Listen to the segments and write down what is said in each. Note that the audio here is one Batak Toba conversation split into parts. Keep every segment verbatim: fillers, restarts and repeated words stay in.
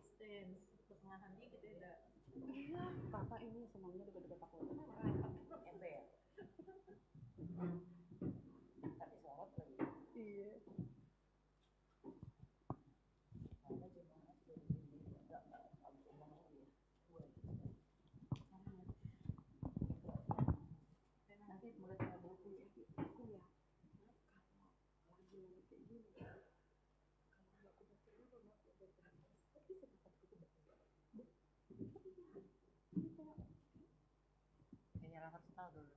Sten, pertengahan dikit ya, dah. Iya, kakak ini senangnya dekat-dekat aku. Ember. Tapi sorot lagi. Iya. Nanti mulai tanggal dua puluh ya. Iya. Kalau lagi kayak gini, kalau nggak kubaca dulu, nggak kubaca. Tapi bisa buka buku baca. Iya. Iya, harus tahu dulu.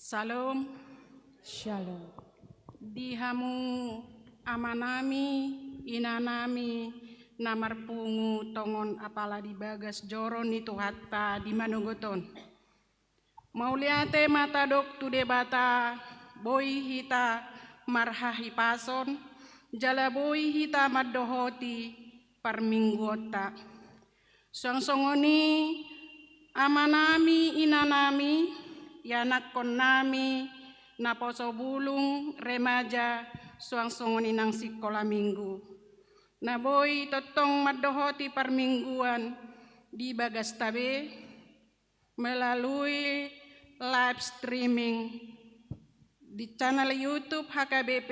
Shalom. Shalom. Di hamu amanami, inanami, na marpungu tongon apala di bagas joro ni Tuhanta di manogot on. Mauliate ma tadok tu Debata, boi hita marhahipason, jala boi hita mandohoti parmingguonta. Suang songon i amanami, inanami, ianakkonnami, naposo bulung, remaja, suang songon i nang sikola minggu, na boi tongtong mandohoti parmingguan di bagasta be, melalui live streaming di channel YouTube H K B P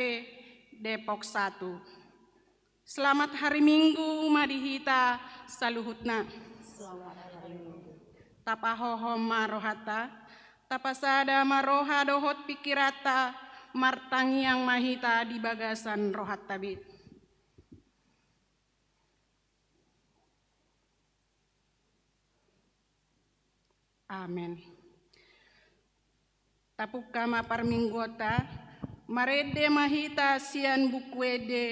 Depok satu. Selamat hari Minggu ma di hita saluhutna. Selamat hari Minggu. Tapahohom ma rohanta, tapasada ma roha dohot pingkiranta, martangiang ma hita di bagasan rohanta be. Amen. Tapungka ma parmingguonta, marende ma hita sian Buku Ende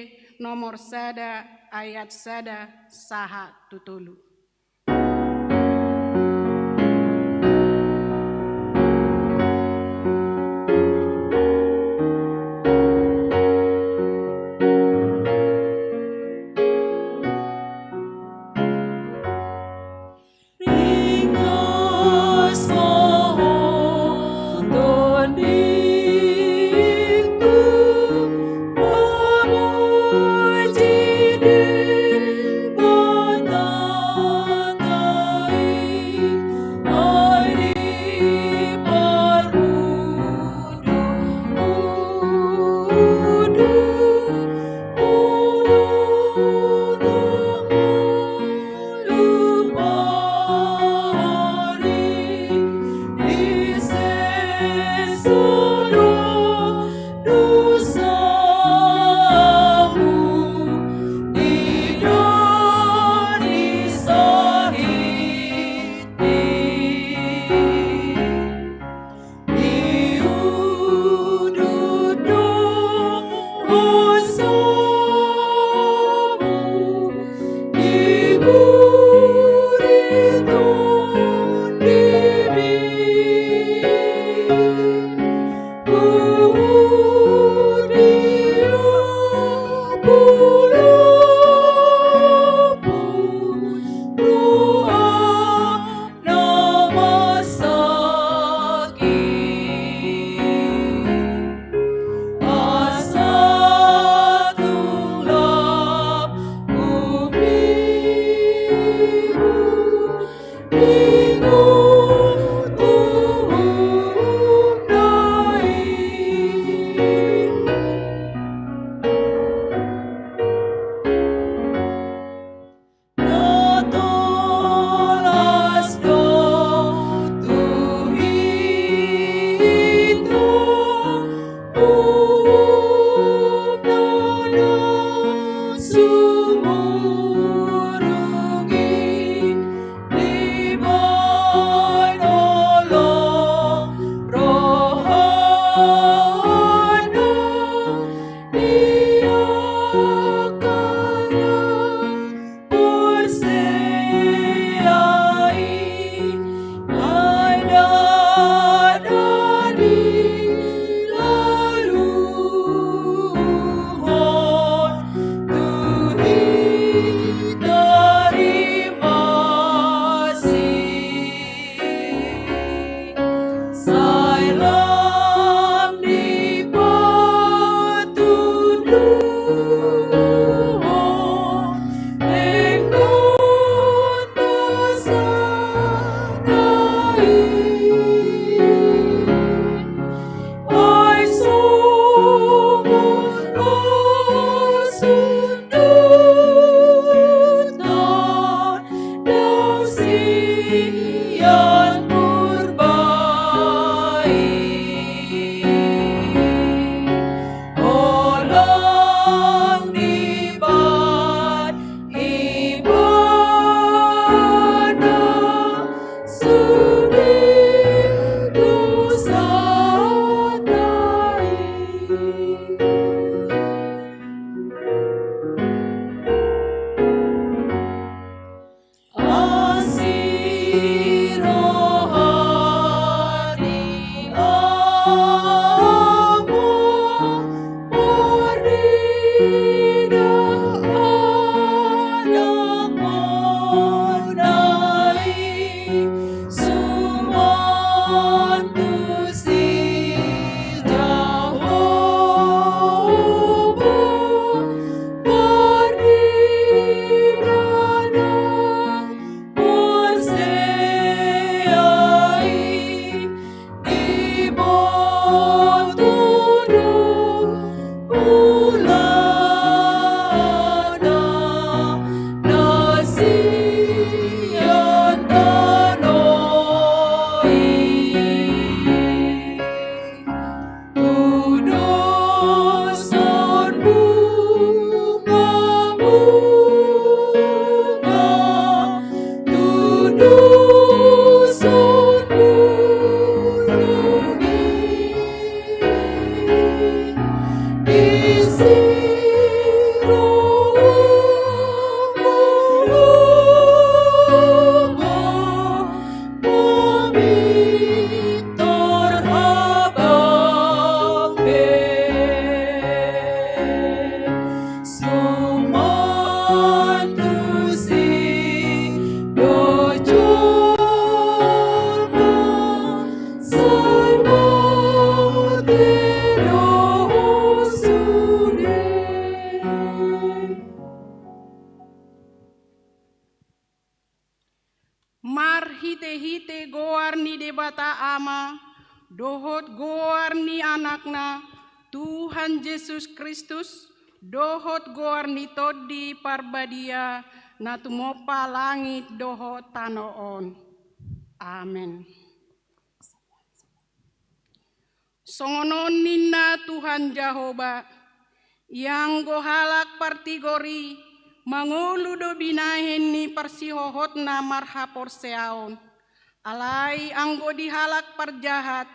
nomor sada, ayat sada sahat tu tolu. Debata Ama, dohot goar ni Anakna, Tuhan Jesus Kristus, dohot goar ni Tondi Parbadia, na tumompa langit dohot tano on. Amen. Songon on ninna Tuhan Jahowa: Ianggo halak partigor i mangolu do binahen ni parsihohotna marhaporseaon, alai anggo di halak parjahat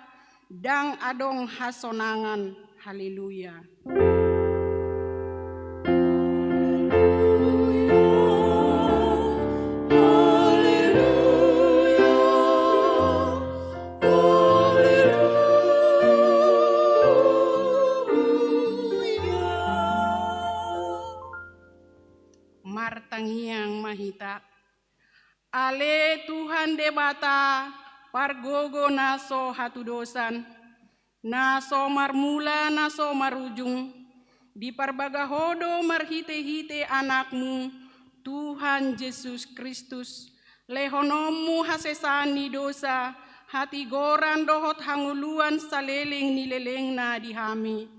ndang adong hasonangan. Haleluya. Martangiang ma hita. Ale Tuhan Debata, pargogo na so hatudosan, na so marmula na so marujung, diparbaga Ho do marhitehite Anakmu, Tuhan Jesus Kristus, lehononmu hasesaan ni dosa, hatigoran dohot hangoluan saleleng ni lelengna di hami.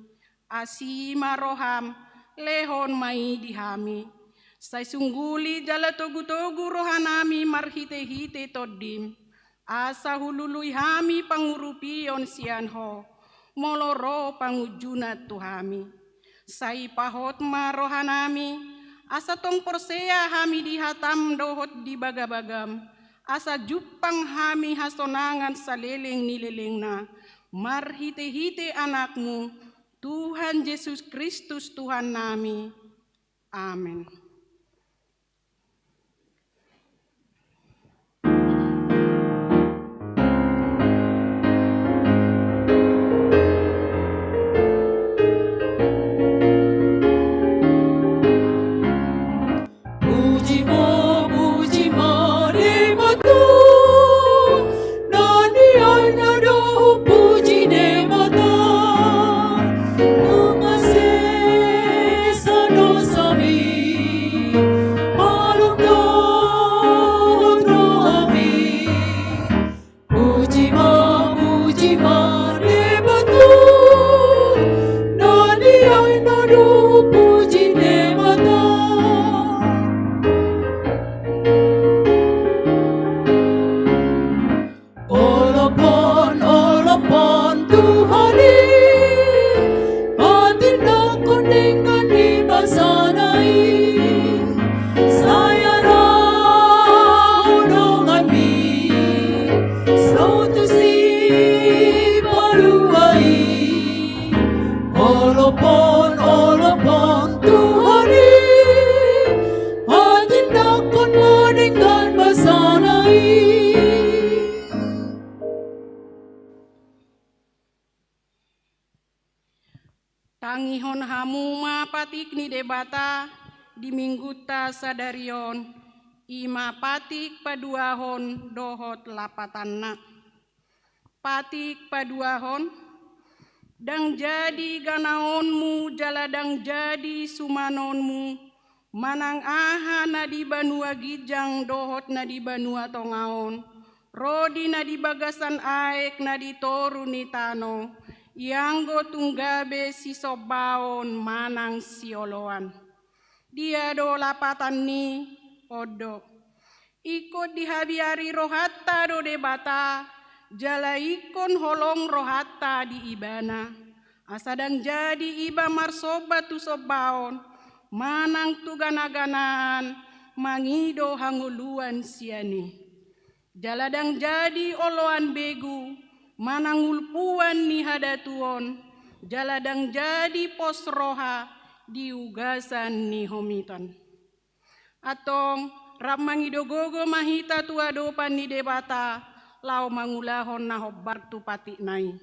Asi ma roham, lehon ma i di hami. Sai sungguli jala togutogu rohanami marhitehite Tondim, asa hulului hami pangurupion sian Ho, molo ro pangunjunan tu hami. Sai pahot ma rohanami, asa tong porsea hami di hatam dohot di bagabagam, asa jumpang hami hasonangan saleleng ni lelengna, marhitehite Anakmu, Tuhan Jesus Kristus Tuhannami. Amen. Puji ma, puji ma Debata, na nian na dahu puji Debata. Nunga sesa dosami, malum dohot rohami. Puji ma, puji ma Debata, na nian na dahu puji Debata. Olopon, olopon Tuhan i, hatindangkon denggan ni basana i. Sai arahon donganmi, so tu Sipalua i. Olopon, olopon Tuhan i, hatindangkon ma denggan basana i. Tangihon hamu ma patik ni Debata di Minggunta sadari on, i ma patik paduahon dohot lapatanna. Patik paduahon. Ndang jadi ganaonmu jala ndang jadi sumanonmu, manang aha na di banua ginjang dohot na di banua tonga on, ro di na di bagasan aek na di toru ni tano, ianggo tung gabe sisombaon manang sioloan. Dia do lapatan ni? On do. Ingkon dihabiari rohanta do Debata, jala ingkon holong rohanta di Ibana. Asa ndang jadi iba marsomba tu sombaon, manang tu ganaganaan, mangido hangoluan sian i. Jala ndang jadi oloan begu, manang ulpuan ni hadatuon, jala ndang jadi pos roha di ugasan ni homitan. Antong, rap mangido gogo ma hita tu adopan ni Debata, laho mangulahon na hombar tu patikna i.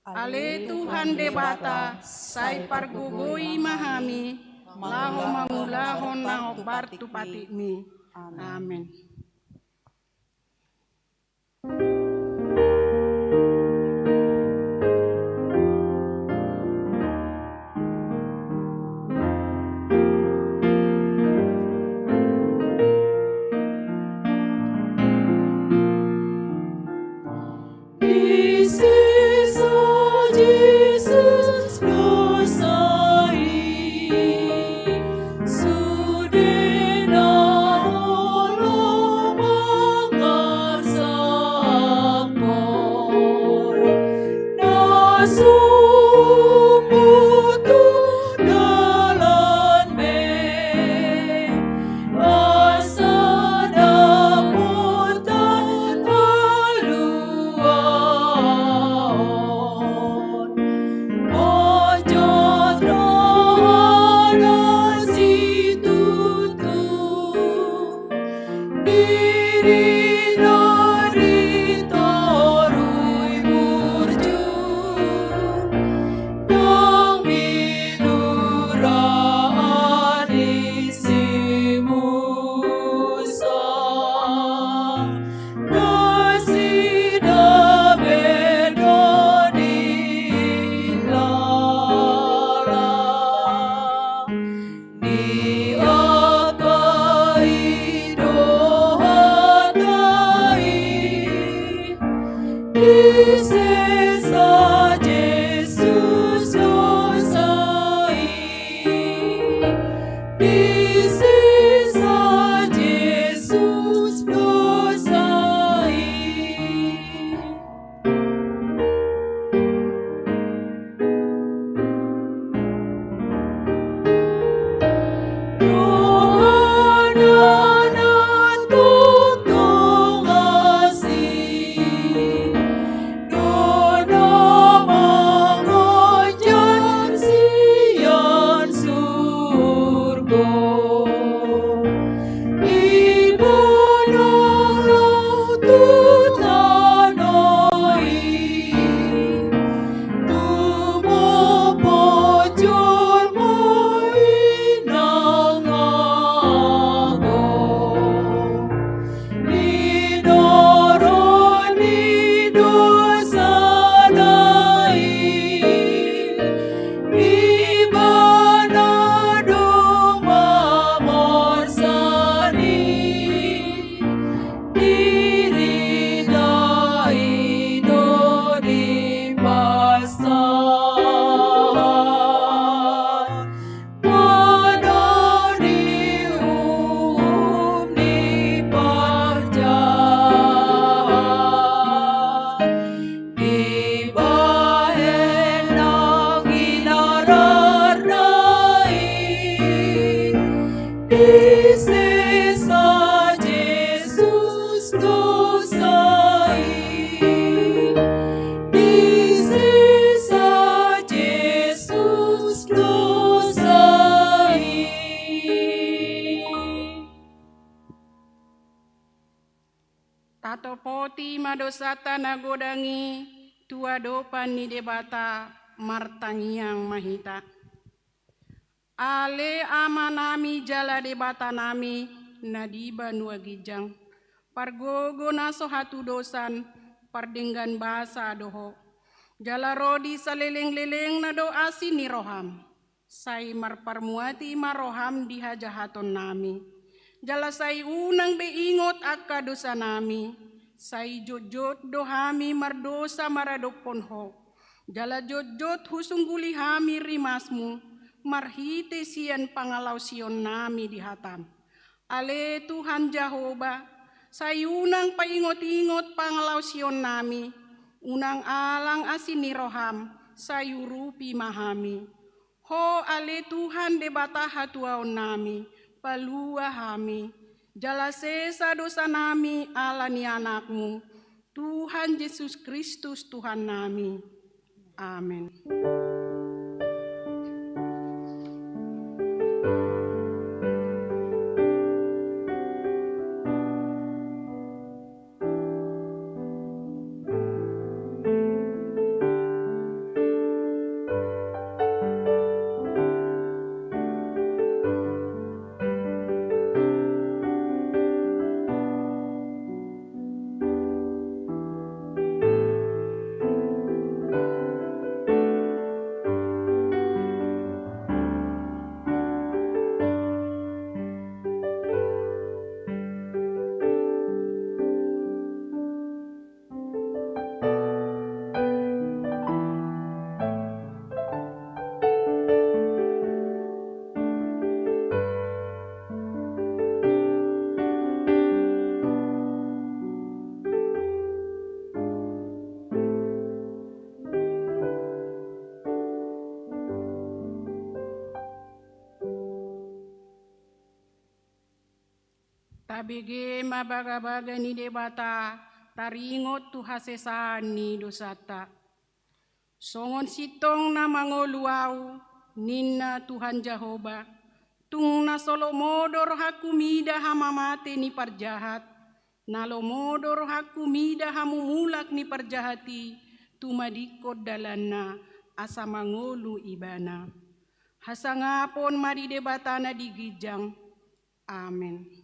Ale Tuhan Debata, sai pargogoi ma hami, laho mangulahon na hombar tu patikmi. Amen. Tima dosanta na godang i tu adopan ni Debata. Martangiang ma hita. Ale Amanami jala Debatanami na di banua ginjang, pargogo na so hatudosan, pardenggan basa do Ho. Jala ro di saleleng-lelengna do asi ni roham. Sai marparmuati ma roham di hajahatonnami. Jala sai unang be ingot angka dosanami. Sai jotjot do hami mardosa maradophon Ho. Jala jotjot husungguli hami rimasmu, marhite sian pangalaosionnami di hatam. Ale Tuhan Jahowa, sai unang paingot-ingot pangalaosionnami, unang alang asi ni roham, sai urupi ma hami. Ho ale Tuhan Debata hatuaonnami, palua hami, jala sesa dosanami ala ni Anakmu, Tuhan Jesus Kristus Tuhannami. Amen. Tabege ma bagabaga ni Debata, taringot tu hasesaan ni dosanta. Songon sintong na mangolu ahu, ninna Tuhan Jahowa, tung na so lomo do rohangku mida hamamate ni parjahat, na lomo do rohangku mida hamumulak ni parjahat i, tumadingkon dalanna, asa mangolu ibana. Hasangapon ma di Debata na di ginjang. Amen.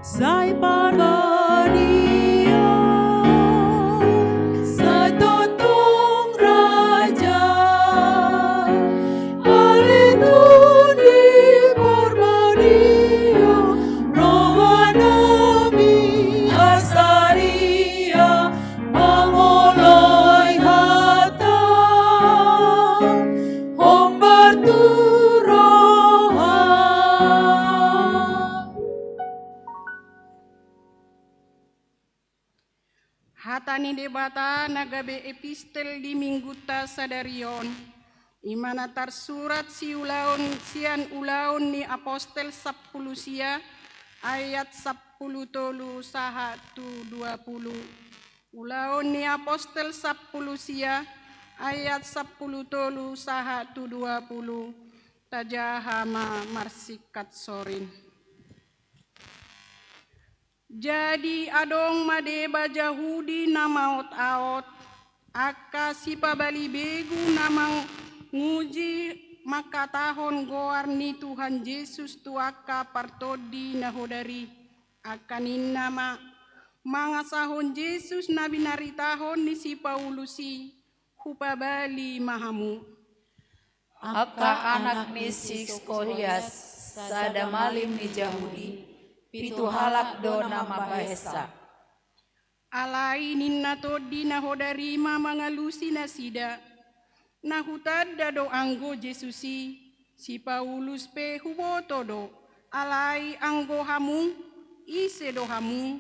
Sai parbadia, sai tongtong raja, ale Tuhan parbadia, rohanami asa dia mangoloi hata, hombar tu roha. Hata ni Debata na gabe epistel di minggunta sadari on, i ma na tarsurat siulaon sian Ulaon ni Apostel sampulu sia, ayat sampulu tolu sahat tu dua pulu. Ulaon ni Apostel sampulu sia, ayat sampulu tolu sahat tu dua pulu. Tajaha ma marsingkat sorin. Jadi adong ma deba Jahudi na maot-aot, angka sipabali begu na manguji mangkatahon goar ni Tuhan Jesus tu angka partondi na hodar i, angka ninna ma, mangasahon Jesus na binaritahon ni si Paulus i, hupabali ma hamu. Angka anak ni si Skolias, sada malim ni Jahudi, Pitu halak do na mambahensa. Alai ninna tondi na hodari ma mangalusi nasida: Na hutanda do anggo Jesus i, si Paulus pe huboto do, alai anggo hamu, ise do hamu?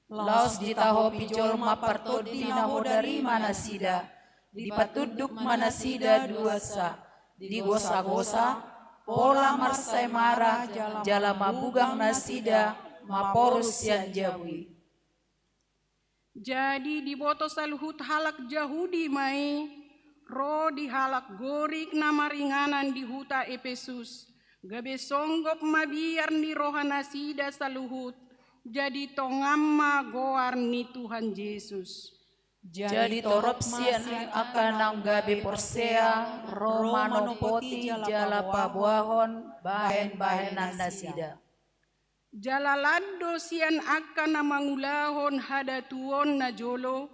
Laos ditahopi jolma partondi na hodari ma nasida, dipatunduk ma nasida duansa, digosagosa, pola marsaemara, jala mabugang nasida maporus sian jabu i. Jadi diboto saluhut halak Jahudi ma i, ro di halak Gorik na maringanan di huta Epesus, gabe songgop ma biar ni roha nasida saluhut, jadi tongan ma goar ni Tuhan Jesus. Jadi torop sian angka naung gabe porsea ro manompoti jala paboahon bahenbahenan nasida. Jala lan do sian angka na mangulahon hadatuon na jolo,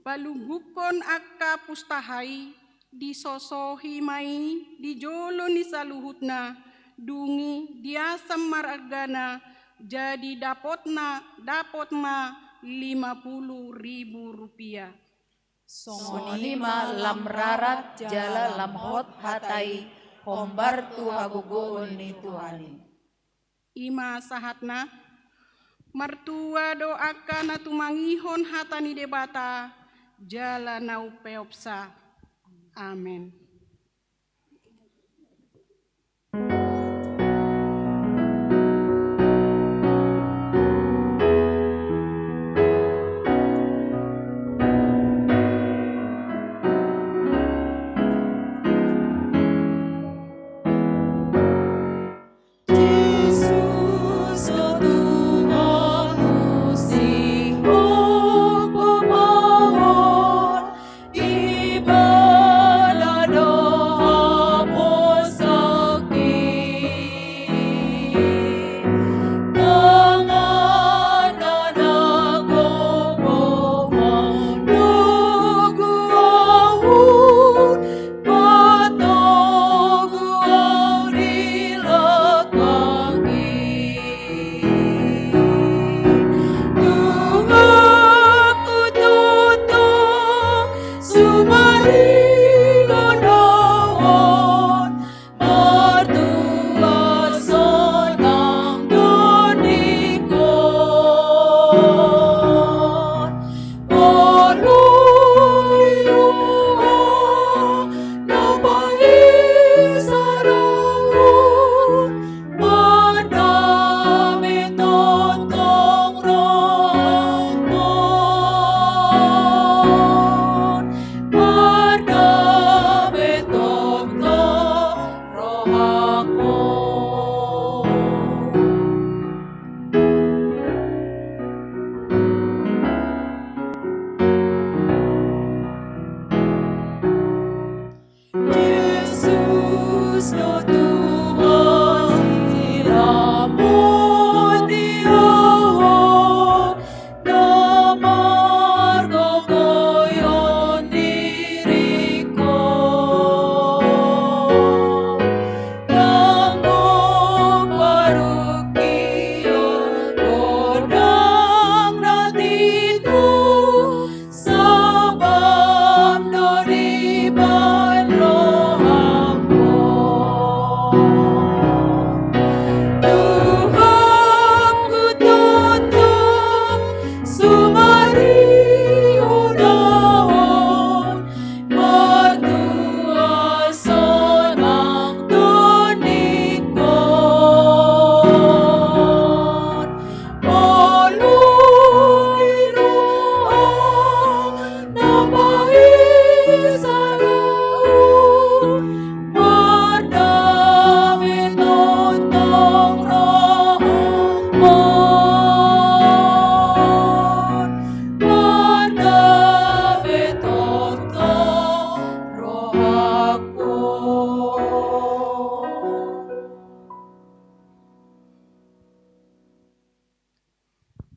palungguphon angka pustaha i, disosohi ma i di jolo ni saluhutna, dung i diasam ma argana, jadi dapotna, dapot ma lima pulu ribu rupiah. Songon i ma lam rarat jala lam hot hata i, hombar tu hagogoon ni Tuhan i. I ma sahatna. Martua do angka na tumangihon hata ni Debata, jala na umpeopsa. Amen.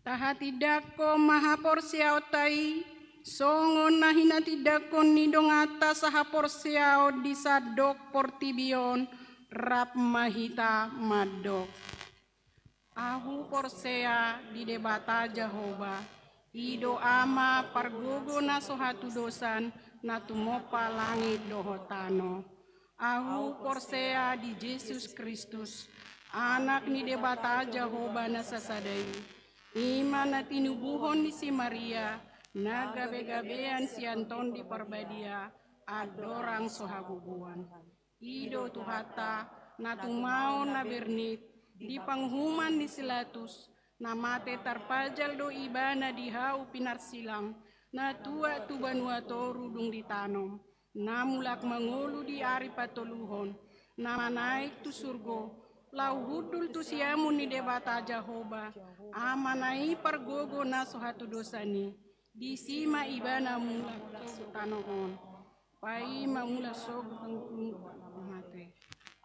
Tahatindangkon ma haporseaonta i, songon na hinatindangkon ni donganta sahaporseaon di sandok portibi on, rap ma hita mandok. Ahu porsea di Debata Jahowa, i do Ama pargogo na so hatudosan, na tumompa langit dohot tano. Ahu porsea di Jesus Kristus, Anak ni Debata Jahowa na sasada i, i ma na tinubuhon ni si Maria, na gabegabean sian Tondi Parbadia, andorang so hagogoan. I do Tuhanta, na tumaon na bernit, di panguhuman ni si Pilatus, na mate tarpajal do ibana di hau pinarsilang, na tuat tu banua toru dung ditanom, na mulak mangolu di ari patoluhon, na manaek tu surgo, laho hundul tu siamun ni Debata Jahowa, Ama na i pargogo na so hatudosan i, disi ma ibana mulak tu tano on. Paima mulak sogot tu mate.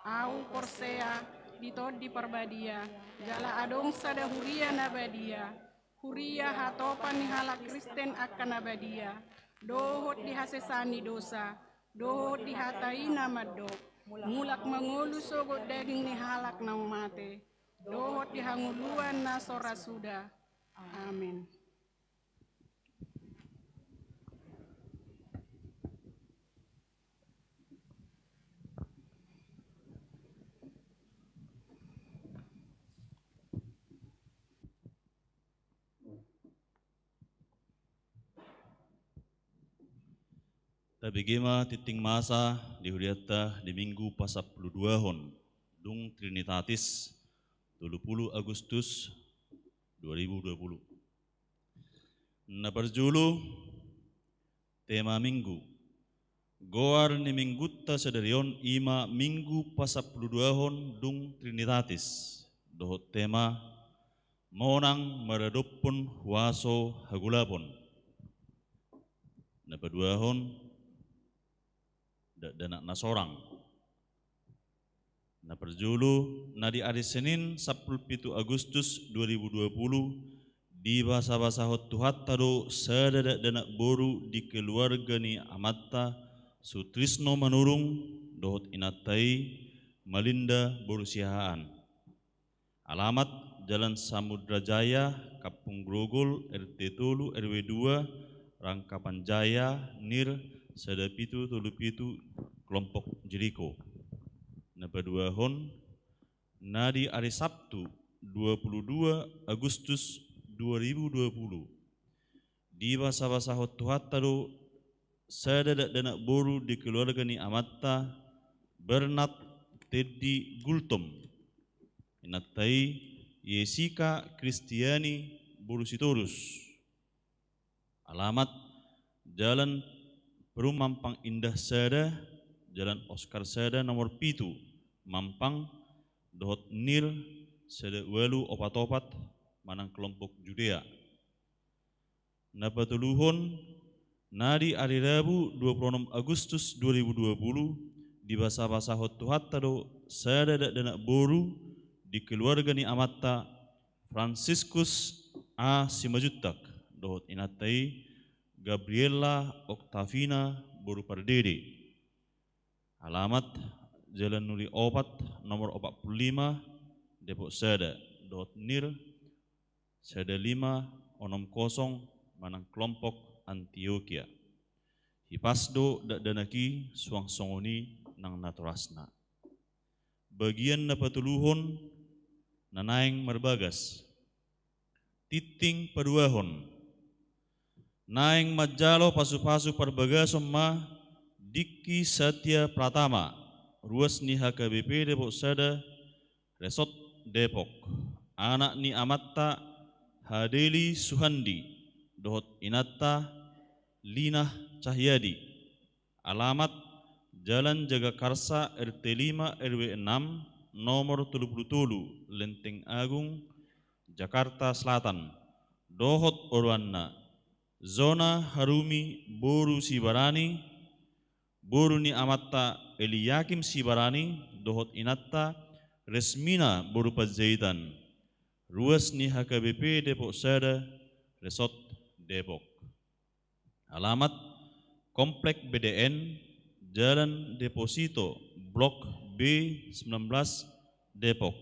Ahu porsea di Tondi Parbadia, jala adong sada huria na badia, huria hatopan ni halak Kristen angka na badia, dohot di hasesaan ni dosa, dohot di hata i na mandok, mulak mangolu sogot daging ni halak naung mate, dohot di hangoluan na so ra suda. Amen. Tabege ma tingting masa di hurianta di Minggu pasampuluduahon, dung Trinitatis, tolu pulu Agustus dua ribu dua pulu. Na parjolo, tema Minggu. Goar ni Minggunta sadari on i ma Minggu pasampuluduahon dung Trinitatis, dohot tema Monang maradophon huaso hagolapon. Na paduahon, dakdanak na sorang. Na parjolo, na di ari Senin sampulu pitu Agustus dua ribu dua pulu, dibasabasahon Tuhanta do sada dakdanak boru di keluarga ni amanta Sutrisno Manurung dohot inanta i Malinda boru Siahaan. Alamat: Jalan Samudra Jaya, Kampung Grogol, R T tolu, R W dua, Rangkapan Jaya, Nir, sada pitu tolu pitu, Kelompok Jeriko. Na paduahon, na di ari Sabtu, dua pulu dua Agustus dua ribu dua pulu, dibasabasahon Tuhanta do sada dakdanak boru di keluarga ni amanta Bernat Teddy Gultom. Inanta i Yesika Kristiani boru Sitorus. Alamat: Jalan Perum Mampang Indah sada, Jalan Oscar sada nomor pitu, Mampang, dohot Nir sada ualu opat opat manang Kelompok Judea. Na patoluhon, na di ari Rabu dua pulu onom Agustus dua ribu dua pulu, dibasabasahon Tuhanta do sada dakdanak boru di keluarga ni amanta Franciscus A Simanjuntak dohot inanta i Gabriella Octavina boru Pardede. Alamat: Jalan Nuri opat nomor opat pulu lima, Depok sada, dohot Nir sada lima onom kosong manang Kelompok Antiokia. Hipas do dakdanak i suang songon i nang natorasna. Bagian na patoluhon, na naeng marbagas. Tingting paduahon. Naeng manjalo pasupasu parbagason ma Diki Satya Pratama, ruas ni H K B P Depok sada, Resort Depok, anak ni amanta Hadeli Suhandi dohot inanta Linah Cahyadi. Alamat: Jalan Jagakarsa, R T lima, R W enam, nomor tolu pulu tolu, Lenteng Agung, Jakarta Selatan. Dohot oroanna: Zona Harumi boru Sibarani, boru ni amanta Eliakim Sibarani, dohot inanta Resmina boru Panjaitan, ruas ni H K B P Depok sada, Resort Depok. Alamat: Komplek B D N, Jalan Deposito, Blok B sembilan belas, Depok.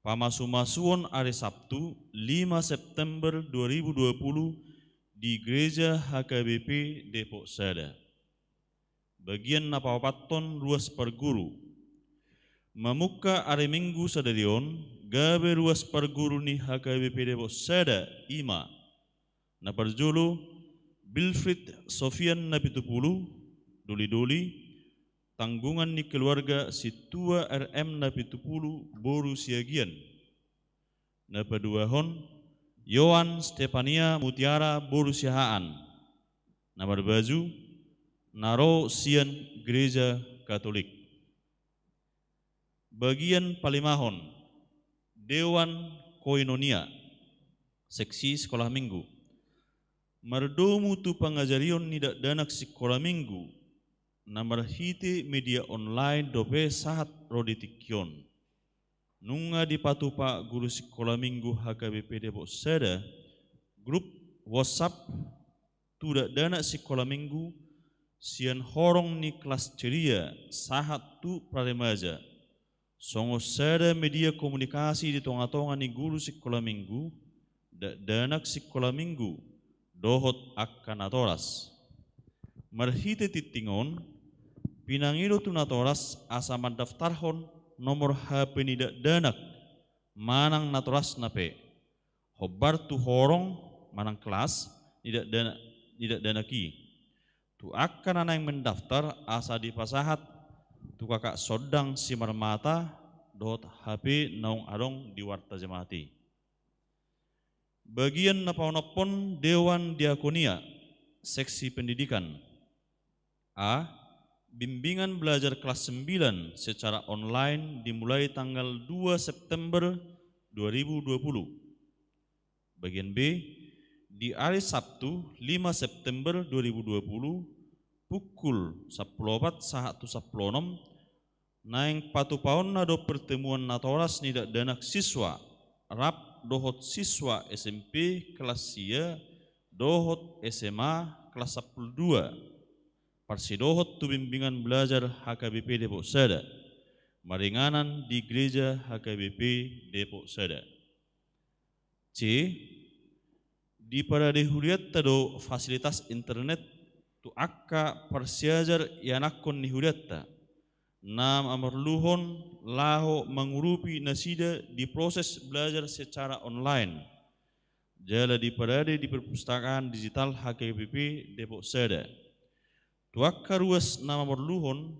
Pamasumasuon ari Sabtu, lima September dua ribu dua puluh, di Gereja H K B P Depok Sada. Bagian na paopathon, ruas parguru. Mamungka ari Minggu sadari on, gabe ruas parguru ni H K B P Depok Sada i ma: na parjolo, Bilfrid Sofian na pitu pulu, doli-doli, tanggungan ni keluarga Sintua R M na pitu pulu, boru Siagian. Na paduahon, Yohan Stepania Mutiara boru Siahaan, na marbaju, na ro sian Gereja Katolik. Bagian palimahon, Dewan Koinonia, seksi Sikola Minggu. Mardomu tu pangajarion ni dakdanak Sikola Minggu na marhite media online dope sahat ro di tingki on, nunga dipatupa guru Sikola Minggu H K B P Depok Sada grup WhatsApp tu dakdanak Sikola Minggu, sian horong ni kelas ceria sahat tu praremaja, songon sada media komunikasi di tonga-tonga ni guru Sikola Minggu, dakdanak Sikola Minggu, dohot angka natoras. Marhite tingting on, pinangido tu natoras asa mandaftarhon nomor H P ni dakdanak manang natorasna pe, hombar tu horong manang kelas ni dakdanak, ni dakdanak i, tu angka na naeng mendaftar, asa dipasahat tu Kakak Sondang Simarmata dohot H P naung adong di warta jemaat i. Bagian na paonomhon, Dewan Diakonia, seksi pendidikan. A. Bimbingan belajar kelas sembilan secara online dimulai tanggal dua September dua ribu dua puluh. Bagian B, di ari Sabtu, lima September dua ribu dua puluh, pukul sampulu opat sahat tu sampulu onom, naeng patupaonna do pertemuan natoras ni dakdanak siswa rap dohot siswa S M P kelas sia dohot S M A kelas sampulu dua, parsidohot tu bimbingan belajar H K B P Depok Sada, maringanan di Gereja H K B P Depok Sada. C. Diparade hurianta do fasilitas internet tu angka parsiajar ianakhon ni hurianta, na mamerluhon laho mangurupi nasida di proses belajar secara online, jala diparade di perpustakaan digital H K B P Depok Sada. Tu angka ruas na mamerluhon,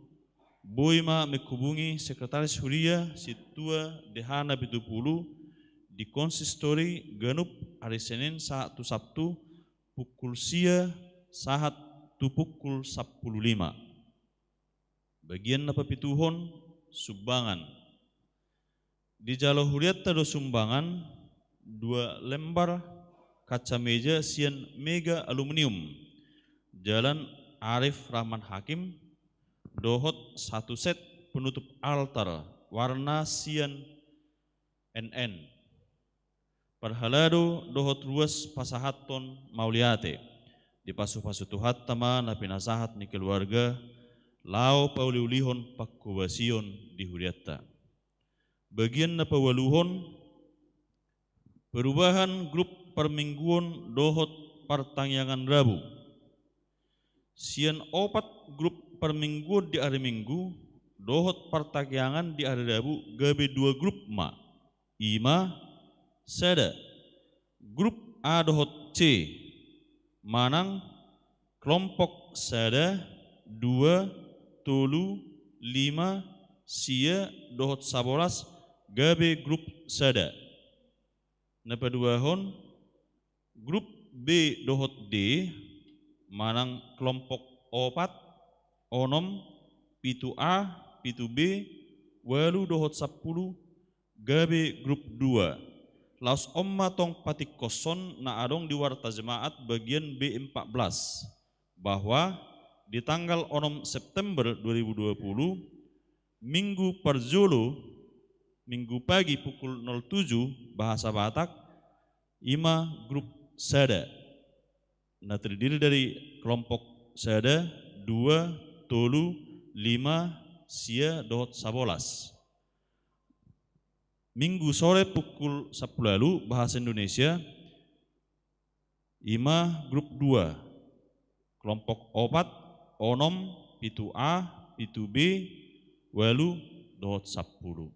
boi ma menghubungi Sekretaris Huria Sintua D H na pitu pulu di konsistori ganup ari Senin sahat tu Sabtu, pukul sia sahat tu pukul sampulu lima. Bagian na papituhon, sumbangan. Dijalo hurianta do sumbangan dua lembar kaca meja sian Mega Aluminium, Jalan Arif Rahman Hakim, dohot satu set penutup altar warna sian N N. Parhalado dohot ruas pasahathon mauliate. Dipasupasu Tuhanta ma na pinasahat ni keluarga laho pauliulihon panghobasion di hurianta. Bagian na paualuhon, perubahan grup parmingguon dohot partangiangan Rabu. Sian opat grup parmingguon di ari Minggu dohot partangiangan di ari Rabu gabe dua grup ma, i ma: sada, grup A dohot C, manang kelompok sada, dua, tolu, lima, sia dohot sabolas, gabe grup sada. Na paduahon, grup B dohot D, manang kelompok opat, onom, pitu A, pitu B, ualu dohot sampulu, gabe grup dua. Laos on ma tong patingkoshon na adong di warta jemaat bagian B empat belas, bahwa di tanggal onom September dua ribu dua puluh, Minggu parjolo, Minggu pagi pukul nol tujuh bahasa Batak, i ma grup sada, na terdiri dari kelompok sada, dua, tolu, lima, sia dohot sabolas. Minggu sore pukul sampulu ualu bahasa Indonesia, ima grup dua, kelompok opat, onom, pitu A, pitu B, ualu, dohot sampulu.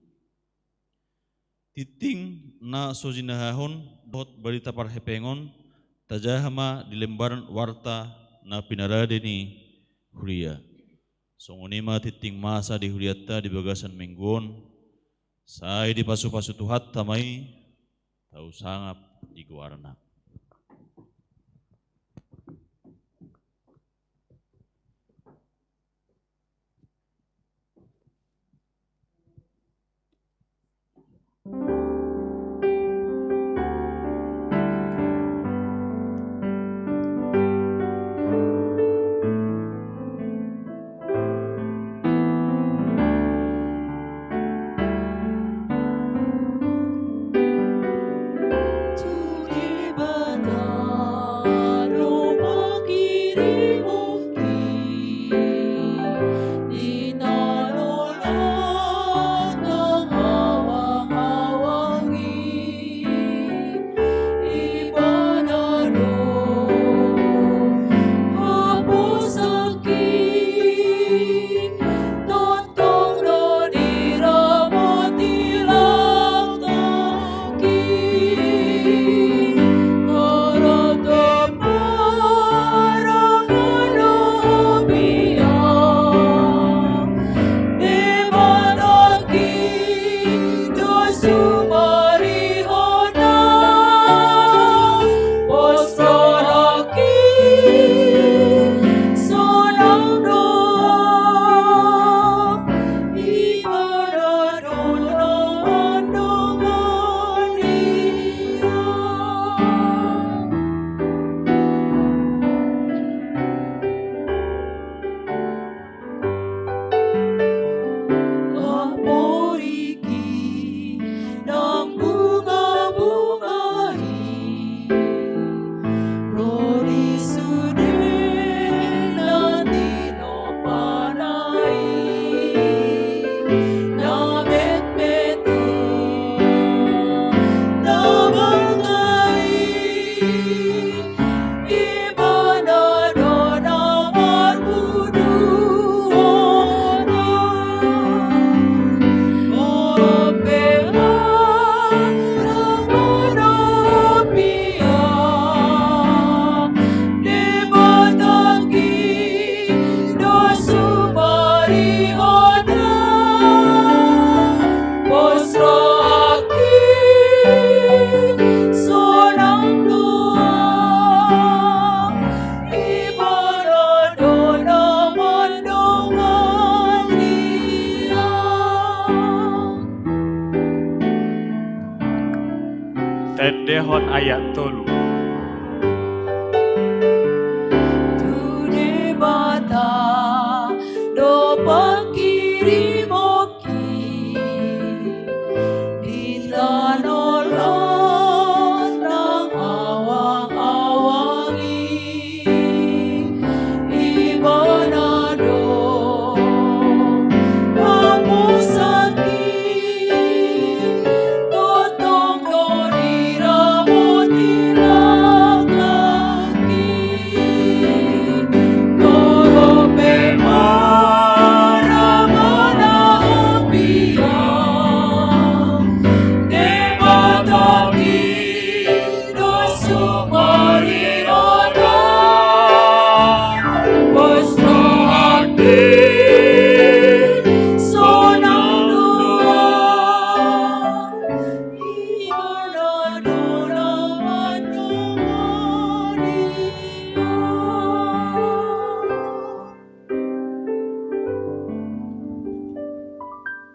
Tinting na so jinahahon dohot barita parhepengon tajaha ma di lembaran warta na pinarade ni huria. Songon i ma tinting masa di hurianta di bagasan minggu on, sai dipasupasu Tuhanta ma i, tau sangap di goarna. Tendehon ayat tolu. Tu Debata do pangkirimon di tano on nang awang-awang i, Ibana do hamusangi, tongtong do diramoti langkang i.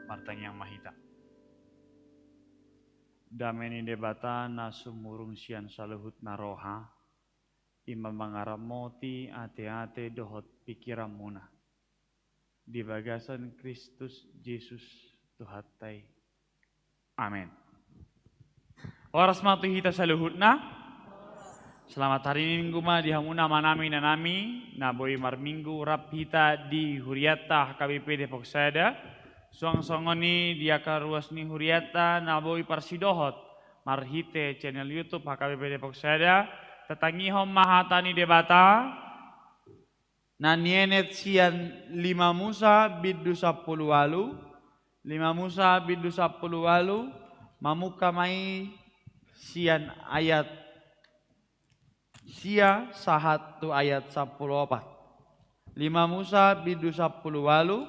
Martangiang ma hita. Dame ni Debata na sumurung sian saluhutna roha, i ma mangaramoti ate-ate dohot pingkiranmuna di bagasan Kristus Jesus Tuhanta i. Amen. Horas ma tu hita saluhutna. Selamat hari Minggu ma di hamu amanami, inanami, na boi marminggu rap hita di hurianta H K B P Depok Sada. Suang songon i di angka ruas ni hurianta na boi parsidohot marhite channel YouTube H K B P Depok Sada, tatangihon ma hata ni Debata, na nienet sian lima Musa bindu sampulu ualu, lima Musa bindu sampulu ualu, mamungka ma i sian ayat sia sahat tu ayat sampulu opat. Lima Musa bindu sampulu ualu,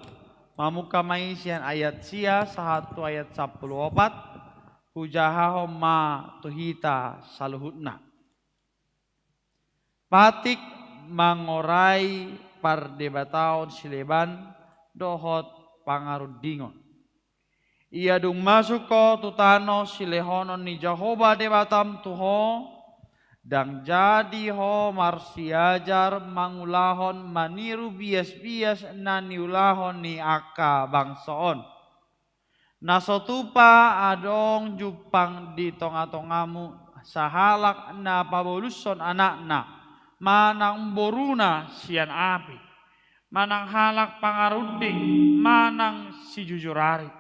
mamungka ma i sian ayat sia sahat tu ayat sampulu opat, hujahahon ma tu hita saluhutna. Patik mangorai pardebataon sileban dohot pangarundingon. Ia dung masuk ho tu tano silehonon ni Jahowa Debatam tu ho, ndang jadi ho marsiajar mangulahon maniru bias-bias na niulahon ni angka bangso on. Na so tupa adong jumpang di tonga-tongamu sahalak na pabolushon anakna, manang boruna sian api, manang halak pangarunding, manang sijujur ari,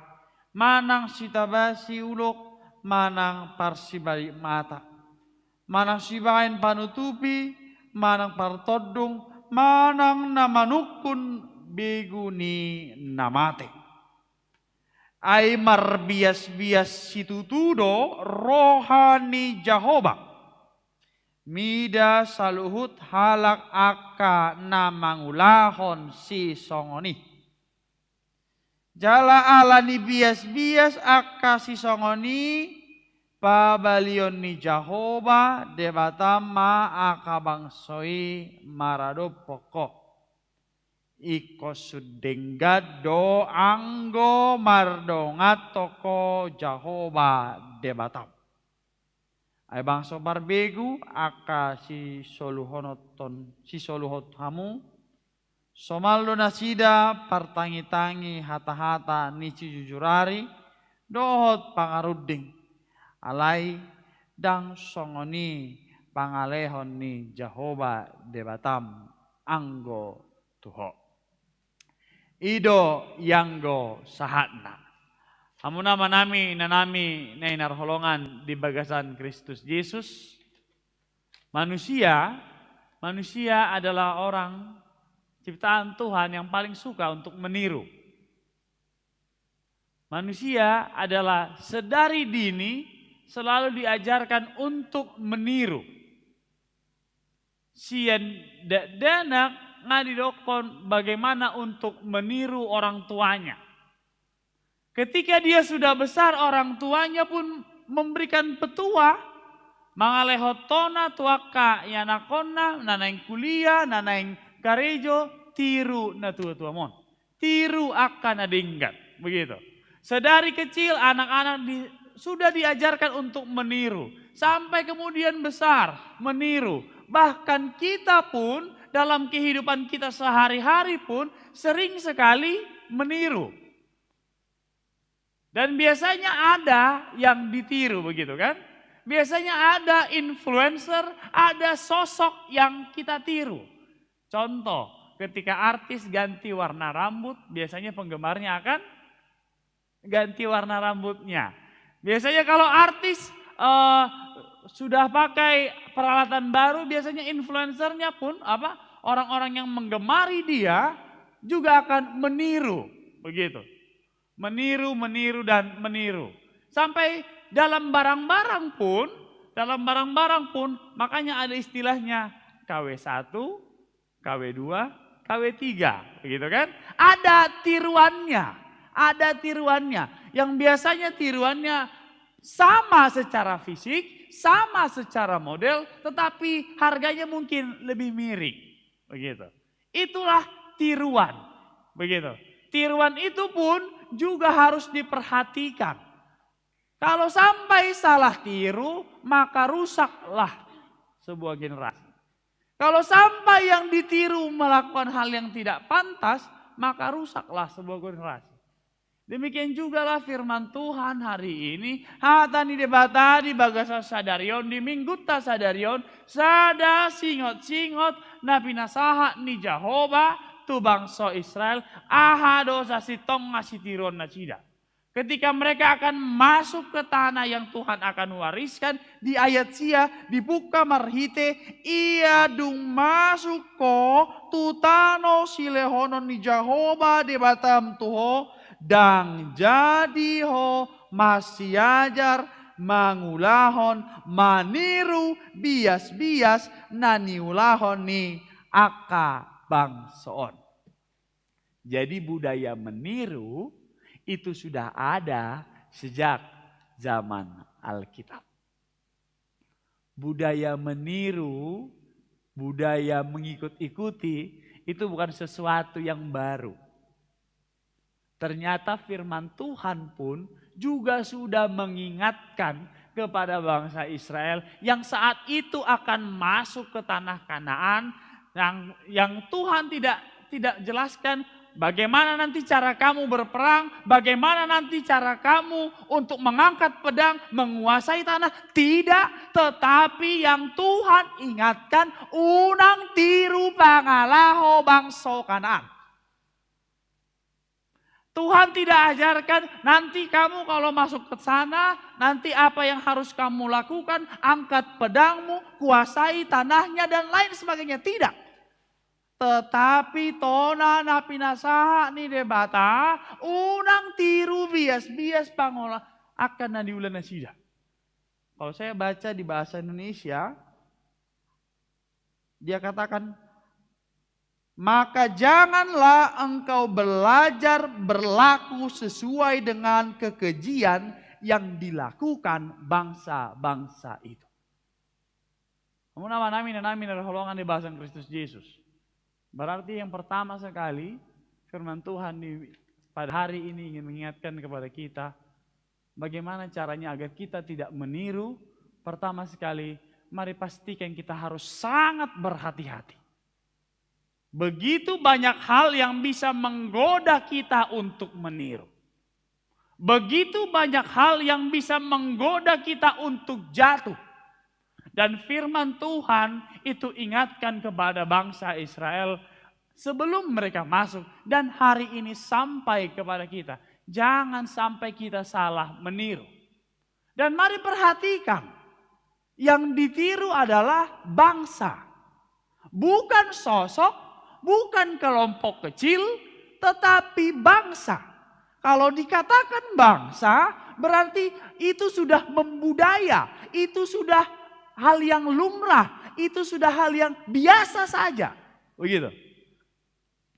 manang sitabasi ulok, manang parsibalik mata, manang sibahen panutupi, manang partondung, manang na manungkun begu ni na mate. Ai marbias-bias situtu do roha ni Jahowa mida saluhut halak angka na mangulahon sisongon i. Jala ala ni bias-bias angka sisongon i, pabalion ni Jahowa Debata ma angka bangso i maradophon ho. Ingkon sun denggan do anggo mardonganhon ho Jahowa Debatam. Ai bangso parbegu, angka sisoluhoton, sisoluhon hamu, somal do nasida partangi-tangi hata-hata ni sijujur ari dohot pangarunding. Alai ndang songon i pangalehon ni Jahowa Debatam anggo tu ho. I do ianggo sahatna. Hamu amanami, inanami na hinarholongan di bagasan Kristus Jesus, manusia, manusia adalah orang ciptaan Tuhan yang paling suka untuk meniru. Manusia adalah sedari dini selalu diajarkan untuk meniru. Sian dakdanak nga didokkon bagaimana untuk meniru orang tuanya. Ketika dia sudah besar, orang tuanya pun memberikan petua, mangalehon tona tu angka ianakhonna, na naeng kuliah, na naeng karejo, tiru natuatuam on. Tiru angka na denggan, begitu. Sedari kecil anak-anak di, sudah diajarkan untuk meniru. Sampai kemudian besar, meniru. Bahkan kita pun dalam kehidupan kita sehari-hari pun sering sekali meniru. Dan biasanya ada yang ditiru, begitu kan? Biasanya ada influencer, ada sosok yang kita tiru. Contoh, ketika artis ganti warna rambut, biasanya penggemarnya akan ganti warna rambutnya. Biasanya kalau artis, eh, sudah pakai peralatan baru, biasanya influencernya pun, apa, orang-orang yang menggemari dia juga akan meniru, begitu. Meniru, meniru, dan meniru. Sampai dalam barang-barang pun, dalam barang-barang pun, makanya ada istilahnya K W satu, K W dua, K W tiga, begitu kan? Ada tiruannya, ada tiruannya. Yang biasanya tiruannya sama secara fisik, sama secara model, tetapi harganya mungkin lebih miring, begitu. Itulah tiruan, begitu. Tiruan itu pun juga harus diperhatikan. Kalau sampai salah tiru, maka rusaklah sebuah generasi. Kalau sampai yang ditiru melakukan hal yang tidak pantas, maka rusaklah sebuah generasi. Demikian jugalah firman Tuhan hari ini, hata ni Debata di bagasan sadari on, di minggunta sadari on, sada singot-singot na pinasahat ni Jahowa tu bangso Israel, aha do sasintongna sitiruon nasida. Ketika mereka akan masuk ke tanah yang Tuhan akan wariskan, di ayat sia, dibuka marhite, ia dung masuk ho tu tano silehonon ni Jahowa Debatam tu ho, ndang jadi ho masiajar mangulahon, maniru bias-bias na niulahon ni angka bangso on. Jadi budaya meniru itu sudah ada sejak zaman Alkitab. Budaya meniru, budaya mengikut-ikuti itu bukan sesuatu yang baru. Ternyata firman Tuhan pun juga sudah mengingatkan kepada bangsa Israel yang saat itu akan masuk ke tanah Kanaan, yang, yang Tuhan tidak, tidak jelaskan bagaimana nanti cara kamu berperang, bagaimana nanti cara kamu untuk mengangkat pedang, menguasai tanah. Tidak, tetapi yang Tuhan ingatkan, unang tiru pangalaho bangso Kanaan. Tuhan tidak ajarkan, nanti kamu kalau masuk ke sana, nanti apa yang harus kamu lakukan, angkat pedangmu, kuasai tanahnya, dan lain sebagainya. Tidak. Tetapi tona na pinasahat ni Debata, unang tiru bias-bias pangalaho angka na niula nasida. Kalau saya baca di bahasa Indonesia, dia katakan, maka janganlah engkau belajar berlaku sesuai dengan kekejian yang dilakukan bangsa-bangsa itu. Hamu na manami na nami na hinaholongan di bagasan Kristus Jesus. Berarti yang pertama sekali, firman Tuhan di pada hari ini ingin mengingatkan kepada kita, bagaimana caranya agar kita tidak meniru. Pertama sekali, mari pastikan kita harus sangat berhati-hati. Begitu banyak hal yang bisa menggoda kita untuk meniru. Begitu banyak hal yang bisa menggoda kita untuk jatuh. Dan firman Tuhan itu ingatkan kepada bangsa Israel sebelum mereka masuk, dan hari ini sampai kepada kita. Jangan sampai kita salah meniru. Dan mari perhatikan, yang ditiru adalah bangsa. Bukan sosok, bukan kelompok kecil, tetapi bangsa. Kalau dikatakan bangsa, berarti itu sudah membudaya, itu sudah hal yang lumrah, itu sudah hal yang biasa saja. Begitu.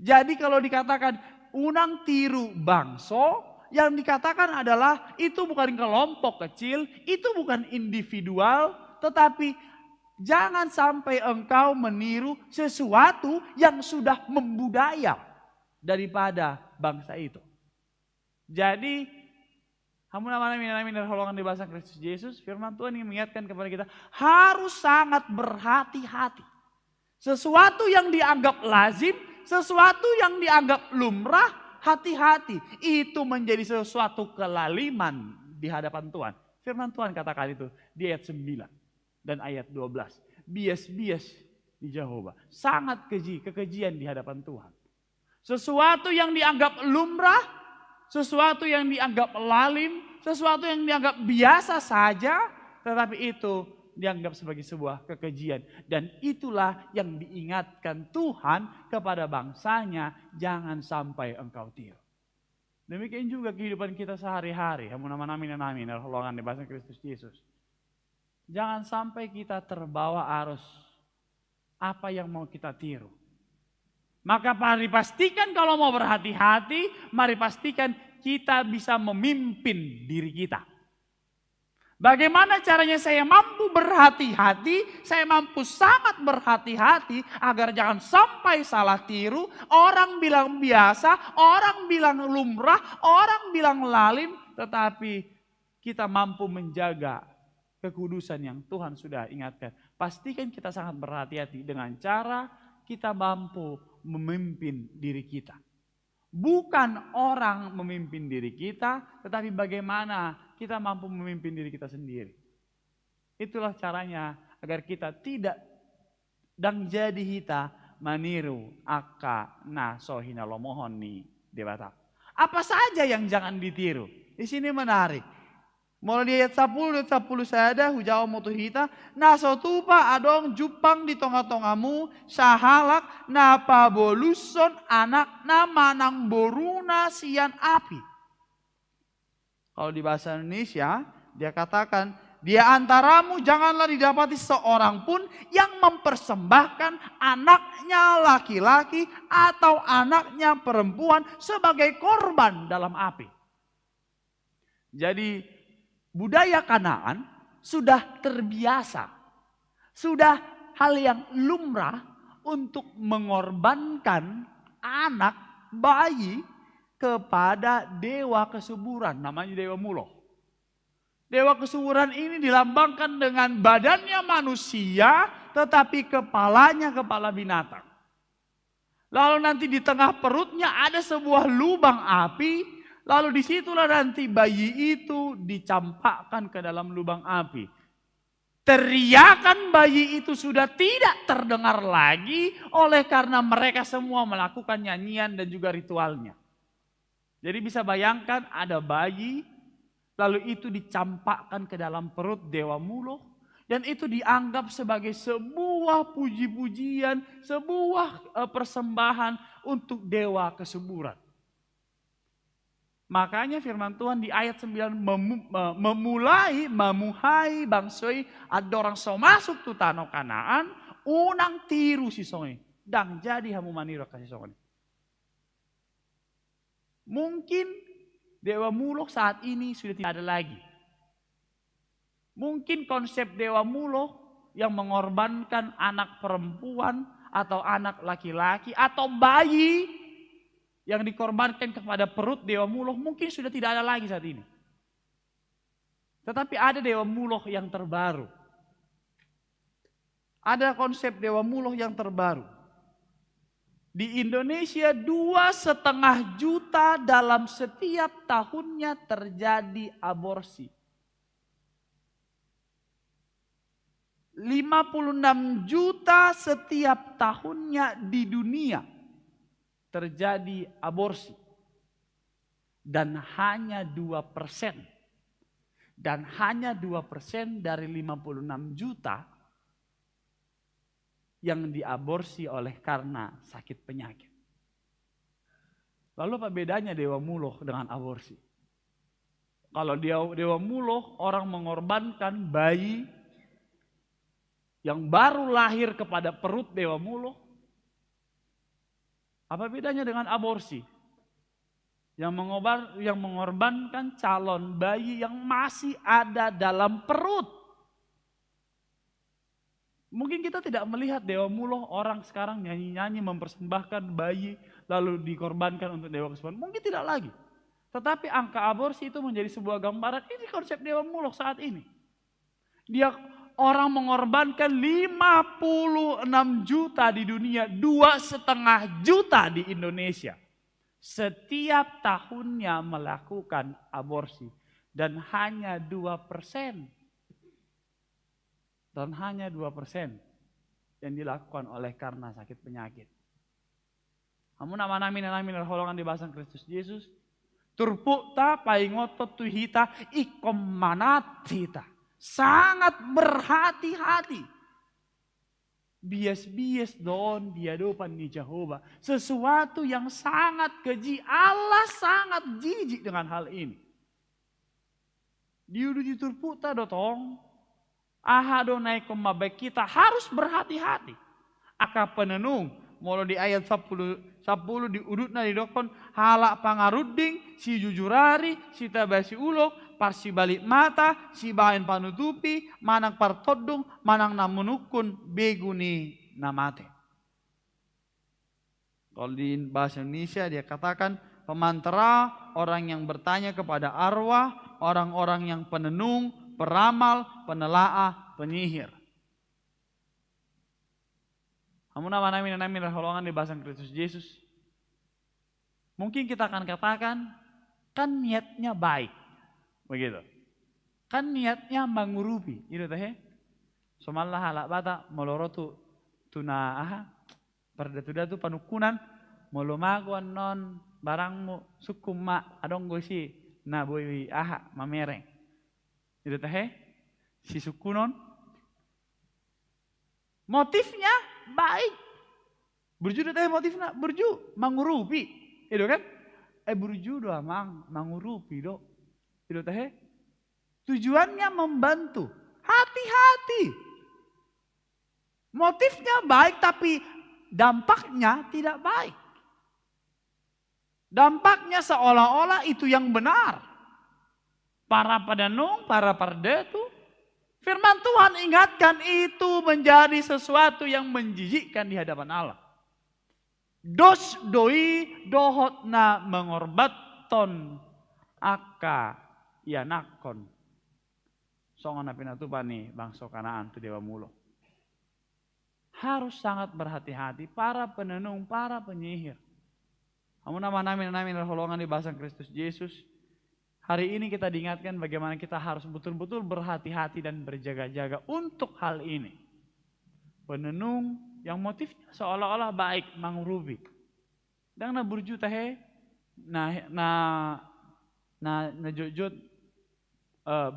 Jadi kalau dikatakan unang tiru bangso, yang dikatakan adalah itu bukan kelompok kecil, itu bukan individual, tetapi jangan sampai engkau meniru sesuatu yang sudah membudaya daripada bangsa itu. Jadi, hamu na manami na hinaholongan di bagasan Kristus Jesus, firman Tuhan ingin mengingatkan kepada kita, harus sangat berhati-hati. Sesuatu yang dianggap lazim, sesuatu yang dianggap lumrah, hati-hati. Itu menjadi sesuatu kelaliman di hadapan Tuhan. Firman Tuhan katakan itu di ayat sembilan dan ayat dua belas. Bias-bias di Jahowa. Sangat keji, kekejian di hadapan Tuhan. Sesuatu yang dianggap lumrah, sesuatu yang dianggap lalim, sesuatu yang dianggap biasa saja, tetapi itu dianggap sebagai sebuah kekejian. Dan itulah yang diingatkan Tuhan kepada bangsa-Nya, jangan sampai engkau tiru. Demikian juga kehidupan kita sehari-hari, hamu na manami na hinaholongan di bagasan Kristus Jesus. Jangan sampai kita terbawa arus apa yang mau kita tiru. Maka mari pastikan kalau mau berhati-hati, mari pastikan kita bisa memimpin diri kita. Bagaimana caranya saya mampu berhati-hati, saya mampu sangat berhati-hati agar jangan sampai salah tiru, orang bilang biasa, orang bilang lumrah, orang bilang lalim, tetapi kita mampu menjaga kekudusan yang Tuhan sudah ingatkan. Pastikan kita sangat berhati-hati dengan cara kita mampu memimpin diri kita. Bukan orang memimpin diri kita, tetapi bagaimana kita mampu memimpin diri kita sendiri. Itulah caranya agar kita tidak ndang jadi hita maniru angka na so hinalomohon ni Debata. Apa saja yang jangan ditiru? Di sini menarik. Molo di ayat sapuluh, ayat sapuluh sada, hujawab ma tu hita, na so tupa adong jumpang di tonga-tongamu sahalak na pabolushon anakna manang boruna sian api. Kalau di bahasa Indonesia, dia katakan, di antaramu janganlah didapati seorang pun yang mempersembahkan anaknya laki-laki atau anaknya perempuan sebagai korban dalam api. Jadi, budaya Kanaan sudah terbiasa, sudah hal yang lumrah untuk mengorbankan anak bayi kepada dewa kesuburan, namanya Dewa Muloh. Dewa kesuburan ini dilambangkan dengan badannya manusia, tetapi kepalanya kepala binatang. Lalu nanti di tengah perutnya ada sebuah lubang api, lalu disitulah nanti bayi itu dicampakkan ke dalam lubang api. Teriakan bayi itu sudah tidak terdengar lagi oleh karena mereka semua melakukan nyanyian dan juga ritualnya. Jadi bisa bayangkan ada bayi, lalu itu dicampakkan ke dalam perut Dewa Muloh, dan itu dianggap sebagai sebuah puji-pujian, sebuah, eh, persembahan untuk dewa kesuburan. Makanya firman Tuhan di ayat sembilan memu-, me-, memulai, mamuhai bangso i, andorang so masuk tu tano Kanaan, unang tiru sisongon i. Ndang jadi hamu maniru angka sisongon i. Mungkin Dewa Muloh saat ini sudah tidak ada lagi. Mungkin konsep Dewa Muloh yang mengorbankan anak perempuan atau anak laki-laki atau bayi yang dikorbankan kepada perut Dewa Muloh mungkin sudah tidak ada lagi saat ini. Tetapi ada Dewa Muloh yang terbaru. Ada konsep Dewa Muloh yang terbaru. Di Indonesia, dua setengah juta dalam setiap tahunnya terjadi aborsi. Lima puluh enam juta setiap tahunnya di dunia terjadi aborsi. Dan hanya dua persen, dan hanya dua persen dari lima puluh enam juta yang diaborsi oleh karena sakit penyakit. Lalu apa bedanya Dewa Muloh dengan aborsi? Kalau dia, Dewa Muloh, orang mengorbankan bayi yang baru lahir kepada perut Dewa Muloh, apa bedanya dengan aborsi? Yang mengobar-, yang mengorbankan calon bayi yang masih ada dalam perut. Mungkin kita tidak melihat Dewa Muloh, orang sekarang nyanyi-nyanyi mempersembahkan bayi lalu dikorbankan untuk Dewa Kesuburan. Mungkin tidak lagi. Tetapi angka aborsi itu menjadi sebuah gambaran. Ini konsep Dewa Muloh saat ini. Dia orang mengorbankan lima puluh enam juta di dunia, dua setengah juta di Indonesia. Setiap tahunnya melakukan aborsi. Dan hanya dua persen, dan hanya dua persen yang dilakukan oleh karena sakit penyakit. Hamu amanami, inanami na hinaholongan di bagasan Kristus Jesus, turpukta paingothon tu hita, ingkon manat hita. Sangat berhati-hati. Bias-bias do on di adopan ni Jahowa. Sesuatu yang sangat keji, Allah sangat jijik dengan hal ini. Diuduti turpukta do tong, aha do na ingkon mambahen hita harus berhati-hati. Angka penenung, molo di ayat sampulu, sampulu di udutna didokkon, halak pangarunding, sijujur ari, sitaba siulok, parsibalik mata, sibahen panutupi, manang partondung, manang na manungkun begu ni na mate. Kalau di bahasa Indonesia dia katakan pemantera, orang yang bertanya kepada arwah, orang-orang yang penenung, peramal, penelaah, penyihir. Hamu amanami, inanami na hinaholongan di bagasan Kristus Jesus. Mungkin kita akan katakan, kan niatnya baik. Begitu. Kan niatnya mengurupi, gitu teh. Somalna halak Batak, molo ro tu, tu na aha, Pardatu-datu panungkunan, molo mago annon barangmu, sungkun ma, adong do isi na boi, aha, mamereng. I do tahe? Sisungkunon. Motifnya baik. Burju do tahe motifna, burju, mangurupi. I do kan? Eh, burju do, Amang, mangurupi do. I do tahe? Tujuannya membantu. Hati-hati. Motifnya baik, tapi dampaknya tidak baik. Dampaknya seolah-olah itu yang benar. Para panenung, para pardatu, firman Tuhan ingatkan, itu menjadi sesuatu yang menjijikkan di hadapan Allah. Dos do i dohot na mangorbathon angka ianakhon, songon na pinatupa ni bangso Kanaan tu debamula. Harus sangat berhati-hati para penenung, para penyihir. Hamu na amang nami, inang nami na hinaholongan di bagasan Kristus Jesus, hari ini kita diingatkan bagaimana kita harus betul-betul berhati-hati dan berjaga-jaga untuk hal ini. Penenung yang motifnya seolah-olah baik, mangurupi. Ndang na burju tahe, na, na, na, na jotjot, eh,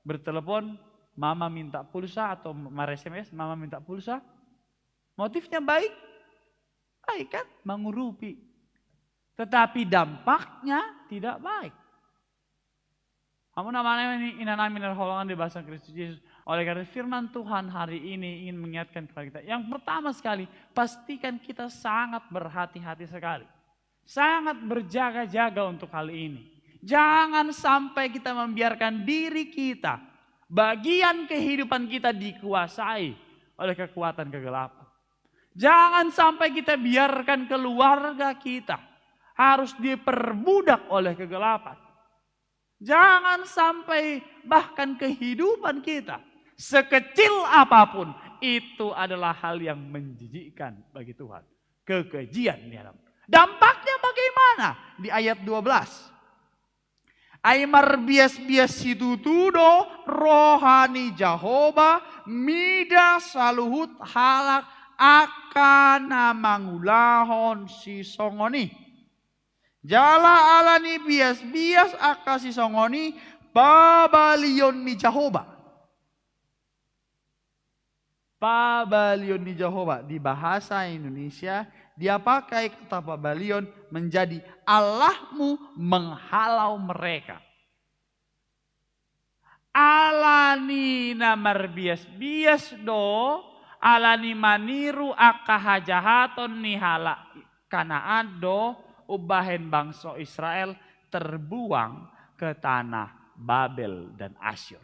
bertelepon, mama minta pulsa, atau mar-S M S, mama minta pulsa. Motifnya baik, baik kan? Mangurupi. Tetapi dampaknya tidak baik. Hamu na amang nami, inang nami na hinaholongan di bagasan Kristus Jesus. Oleh karena firman Tuhan hari ini ingin mengingatkan kepada kita. Yang pertama sekali, pastikan kita sangat berhati-hati sekali. Sangat berjaga-jaga untuk hal ini. Jangan sampai kita membiarkan diri kita, bagian kehidupan kita dikuasai oleh kekuatan kegelapan. Jangan sampai kita biarkan keluarga kita harus diperbudak oleh kegelapan. Jangan sampai bahkan kehidupan kita, sekecil apapun, itu adalah hal yang menjijikkan bagi Tuhan. Kekejian di hadapan. Dampaknya bagaimana? Di ayat dua belas. Ai marbias-bias situtu do roha ni Jahowa mida saluhut halak angka na mangulahon sisongon i. Jala ala ni bias-bias angka sisongon i, pabalion ni Jahowa. Pabalion ni Jahowa, di bahasa Indonesia, dia pakai kata pabalion menjadi Allahmu menghalau mereka. Ala ni na marbias-bias do, ala ni maniru angka hajahaton ni halak Kanaan do, umbahen bangso Israel terbuang ke tanah Babel dan Asyur.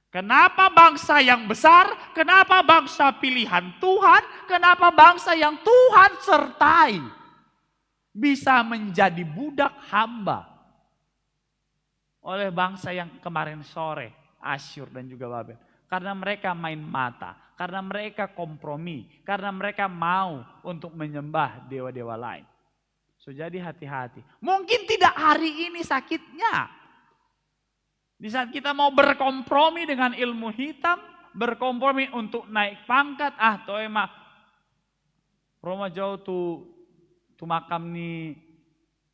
Kenapa bangsa yang besar? Kenapa bangsa pilihan Tuhan? Kenapa bangsa yang Tuhan sertai bisa menjadi budak hamba oleh bangsa yang kemarin sore, Asyur dan juga Babel? Karena mereka main mata, karena mereka kompromi, karena mereka mau untuk menyembah dewa-dewa lain. So, jadi hati-hati. Mungkin tidak hari ini sakitnya. Di saat kita mau berkompromi dengan ilmu hitam, berkompromi untuk naik pangkat, ah, toe ma, ro ma jo au tu, tu makam ni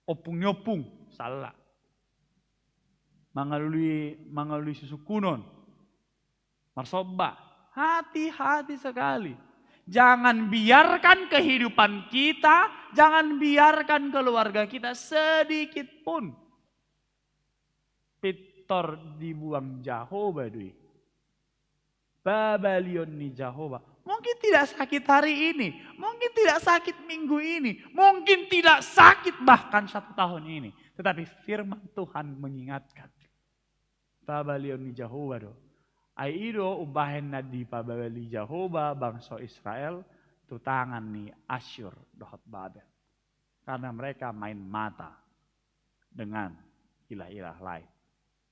ompung ni ompung, sala. Mangalului, mangalului sisungkunon. Marsomba. Hati-hati sekali. Jangan biarkan kehidupan kita, jangan biarkan keluarga kita sedikit pun pintor dibuang Jahowa do i. Pabalion ni Jahowa. Mungkin tidak sakit hari ini, mungkin tidak sakit minggu ini, mungkin tidak sakit bahkan satu tahun ini. Tetapi firman Tuhan mengingatkan. Pabalion ni Jahowa do. Ai i do umbahen na dipabali Jahowa bangso Israel tu tangan ni Asyur dohot Babel. Karena mereka main mata dengan ilah-ilah lain.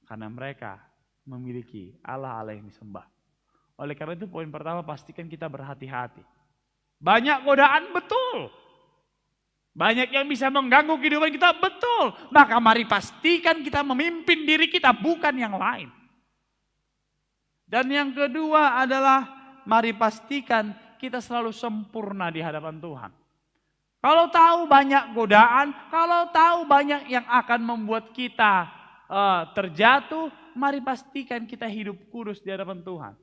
Karena mereka memiliki allah-allah yang disembah. Oleh karena itu, poin pertama, pastikan kita berhati-hati. Banyak godaan, betul. Banyak yang bisa mengganggu kehidupan kita, betul. Maka mari pastikan kita memimpin diri kita, bukan yang lain. Dan yang kedua adalah, mari pastikan kita selalu sempurna di hadapan Tuhan. Kalau tahu banyak godaan, kalau tahu banyak yang akan membuat kita eh, terjatuh, mari pastikan kita hidup kudus di hadapan Tuhan.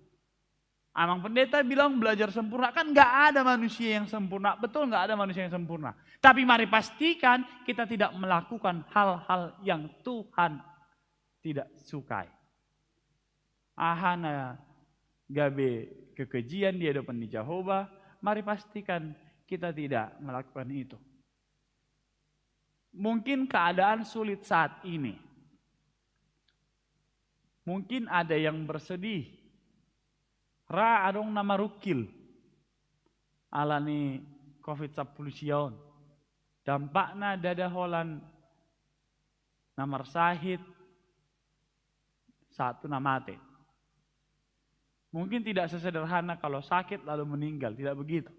Amang Pendeta bilang belajar sempurna, kan nggak ada manusia yang sempurna. Betul, nggak ada manusia yang sempurna. Tapi mari pastikan kita tidak melakukan hal-hal yang Tuhan tidak sukai. Aha na gabe kekejian di hadapan ni Jahowa, mari pastikan kita tidak melakukan itu. Mungkin keadaan sulit saat ini. Mungkin ada yang bersedih. Ra adong na marungkil ala ni covid sampulu sia on. Dampakna ndada holan na marsahit sahat tu na mate. Mungkin tidak sesederhana kalau sakit lalu meninggal, tidak begitu.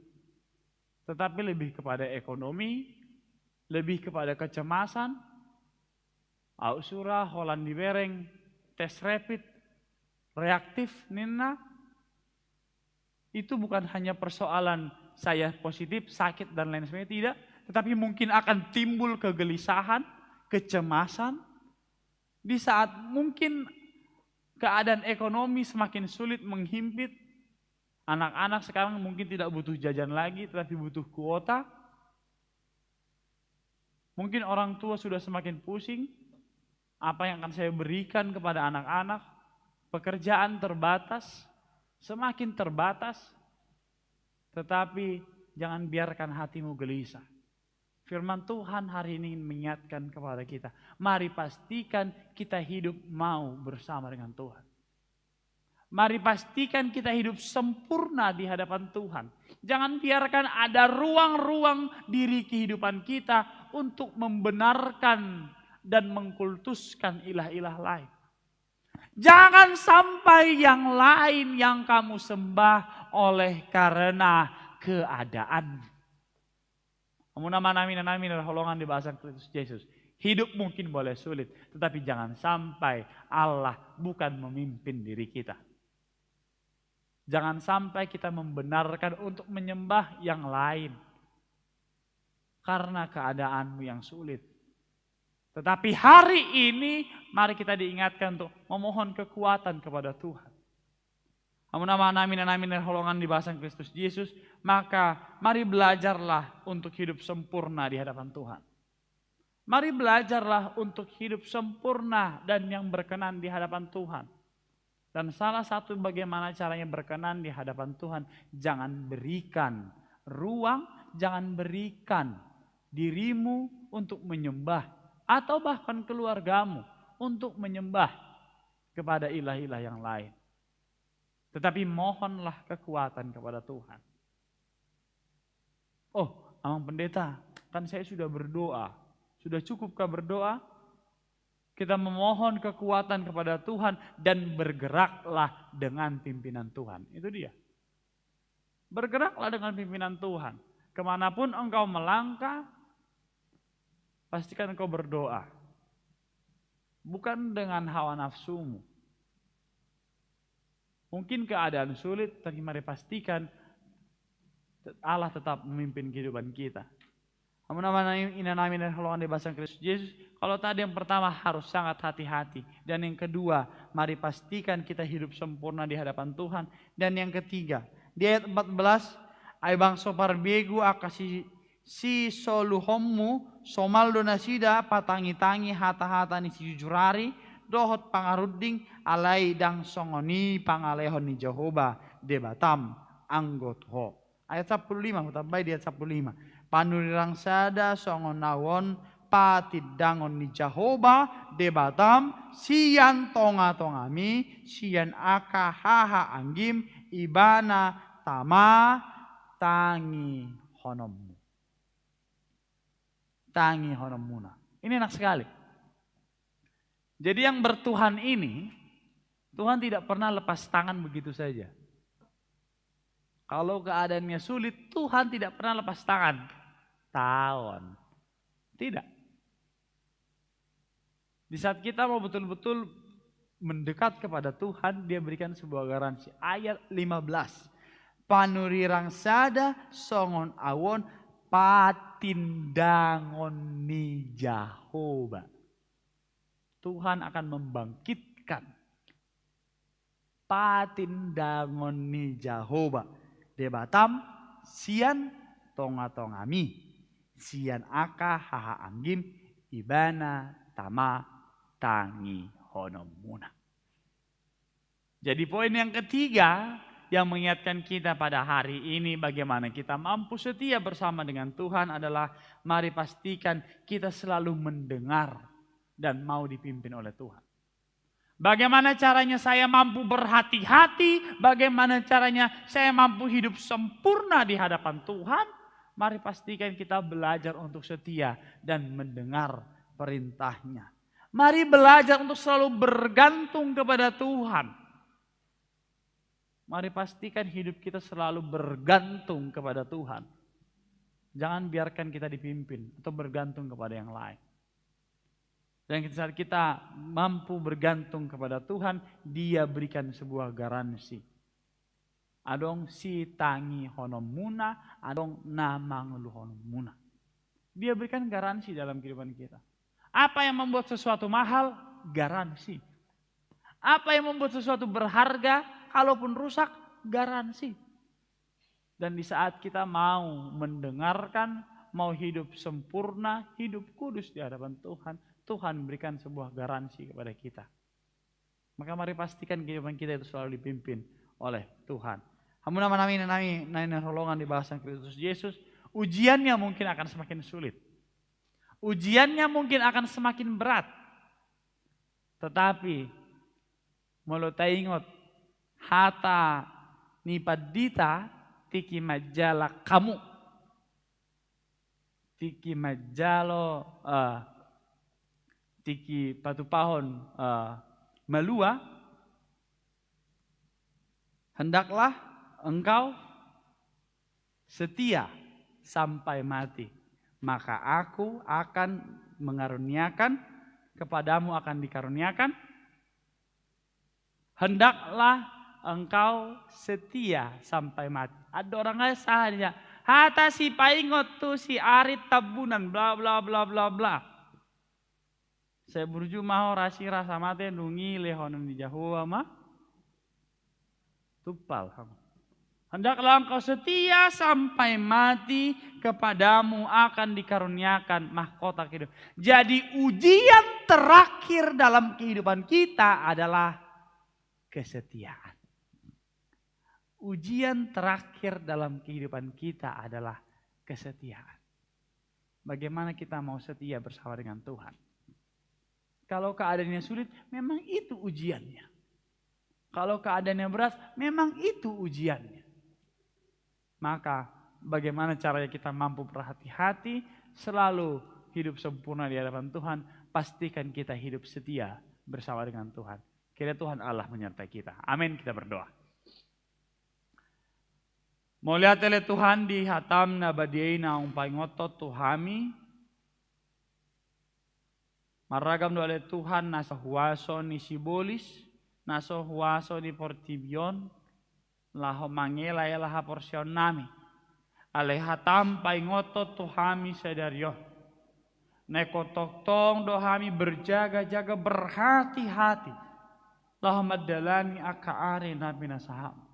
Tetapi lebih kepada ekonomi, lebih kepada kecemasan. Ahu sura holan dibereng tes rapid reaktif ninna, itu bukan hanya persoalan saya positif, sakit, dan lain sebagainya, tidak. Tetapi mungkin akan timbul kegelisahan, kecemasan, di saat mungkin keadaan ekonomi semakin sulit menghimpit. Anak-anak sekarang mungkin tidak butuh jajan lagi, tetapi butuh kuota. Mungkin orang tua sudah semakin pusing, apa yang akan saya berikan kepada anak-anak? Pekerjaan terbatas, semakin terbatas, tetapi jangan biarkan hatimu gelisah. Firman Tuhan hari ini ingin mengingatkan kepada kita, mari pastikan kita hidup mau bersama dengan Tuhan. Mari pastikan kita hidup sempurna di hadapan Tuhan. Jangan biarkan ada ruang-ruang diri kehidupan kita untuk membenarkan dan mengkultuskan ilah-ilah lain. Jangan sampai yang lain yang kamu sembah oleh karena keadaan. Amuna amang nami, inang nami na hinaholongan di bagasan Kristus Jesus. Hidup mungkin boleh sulit, tetapi jangan sampai Allah bukan memimpin diri kita. Jangan sampai kita membenarkan untuk menyembah yang lain karena keadaanmu yang sulit. Tetapi hari ini, mari kita diingatkan untuk memohon kekuatan kepada Tuhan. Amuna amang nami, inang nami na hinaholongan di bagasan Kristus Jesus, maka mari belajarlah untuk hidup sempurna di hadapan Tuhan. Mari belajarlah untuk hidup sempurna dan yang berkenan di hadapan Tuhan. Dan salah satu bagaimana caranya berkenan di hadapan Tuhan, jangan berikan ruang, jangan berikan dirimu untuk menyembah, atau bahkan keluargamu untuk menyembah kepada ilah-ilah yang lain. Tetapi mohonlah kekuatan kepada Tuhan. "Oh, Amang Pendeta, kan saya sudah berdoa. Sudah cukupkah berdoa?" Kita memohon kekuatan kepada Tuhan dan bergeraklah dengan pimpinan Tuhan. Itu dia. Bergeraklah dengan pimpinan Tuhan. Kemanapun engkau melangkah, pastikan engkau berdoa. Bukan dengan hawa nafsumu. Mungkin keadaan sulit, tapi mari pastikan Allah tetap memimpin kehidupan kita. Amuna amang nami, inang nami na hinaholongan di bagasan Kristus Jesus, kalau tadi yang pertama harus sangat hati-hati. Dan yang kedua, mari pastikan kita hidup sempurna di hadapan Tuhan. Dan yang ketiga, di ayat empat belas, "Ai bangso parbegu angka si, sisoluhonmu, somal do nasida patangi-tangi hata-hata ni sijujur ari, dohot pangarunding, alai ndang songon i pangalehon ni Jahowa Debatam anggo tu ho." Ayat sampulu lima, hutambai di ayat sampulu lima. "Panurirang sada songon ahu on patindangon ni Jahowa Debatam sian tonga-tongami, sian angka haha anggim, Ibana tama tangihononmu." Tangihononmuna. Ini enak sekali. Jadi yang bertuhan ini, Tuhan tidak pernah lepas tangan begitu saja. Kalau keadaannya sulit, Tuhan tidak pernah lepas tangan. Taon. Tidak. Di saat kita mau betul-betul mendekat kepada Tuhan, Dia berikan sebuah garansi. Ayat lima belas. panurirang sada songon au on patindangon ni Jahowa. Tuhan akan membangkitkan patindangon ni Jahowa Debatam sian tonga-tongami, sian angka hahaanggim, Ibana tama tangihononmuna. Jadi poin yang ketiga yang mengingatkan kita pada hari ini bagaimana kita mampu setia bersama dengan Tuhan adalah mari pastikan kita selalu mendengar dan mau dipimpin oleh Tuhan. Bagaimana caranya saya mampu berhati-hati? Bagaimana caranya saya mampu hidup sempurna di hadapan Tuhan? Mari pastikan kita belajar untuk setia dan mendengar perintahnya. Mari belajar untuk selalu bergantung kepada Tuhan. Mari pastikan hidup kita selalu bergantung kepada Tuhan. Jangan biarkan kita dipimpin atau bergantung kepada yang lain. Dan saat kita mampu bergantung kepada Tuhan, Dia berikan sebuah garansi. Adong sitangihononmuna, adong na manguluhononmuna. Dia berikan garansi dalam kehidupan kita. Apa yang membuat sesuatu mahal? Garansi. Apa yang membuat sesuatu berharga, kalaupun rusak, garansi. Dan di saat kita mau mendengarkan, mau hidup sempurna, hidup kudus di hadapan Tuhan, Tuhan berikan sebuah garansi kepada kita. Maka mari pastikan kehidupan kita itu selalu dipimpin oleh Tuhan. Hamu na manami, na nami, na hinaholongan di bagasan Kristus Yesus, ujiannya mungkin akan semakin sulit. Ujiannya mungkin akan semakin berat. Tetapi molo taingot hata ni pandita, tingki manjalo hamu, tingki manjalo, eh, tingki patupahon, eh, malua, hendaklah engkau setia sampai mati, maka Aku akan mengaruniakan, kepadamu akan dikaruniakan, hendaklah engkau setia sampai mati. Andorang sahat hata sipaingot tu si ari Tambunan, bla, bla, bla, bla, bla. Sai burju ma ho, rasi rasa mate, dung i lehonon ni Jahowa ma tumpal hamu. Hendaklah engkau setia sampai mati, kepadamu akan dikaruniakan mahkota kehidupan. Jadi ujian terakhir dalam kehidupan kita adalah kesetiaan. Ujian terakhir dalam kehidupan kita adalah kesetiaan. Bagaimana kita mau setia bersama dengan Tuhan? Kalau keadaannya sulit, memang itu ujiannya. Kalau keadaannya berat, memang itu ujiannya. Maka, bagaimana caranya kita mampu berhati-hati, selalu hidup sempurna di hadapan Tuhan? Pastikan kita hidup setia bersama dengan Tuhan. Kiranya Tuhan Allah menyertai kita. Amin. Kita berdoa. Mauliate ale Tuhan di hatam na badia i naung paingothon tu hami. Marragam do ale Tuhan nasa huaso ni sibolis, nasa huaso ni portibi on, laho mangela-ela haporseaonnami. Alai hatam paingothon tu hami sadari on. Naeng tongtong do hami berjaga-jaga, berhati-hati, laho mandalani angka ari na pinasahatmu.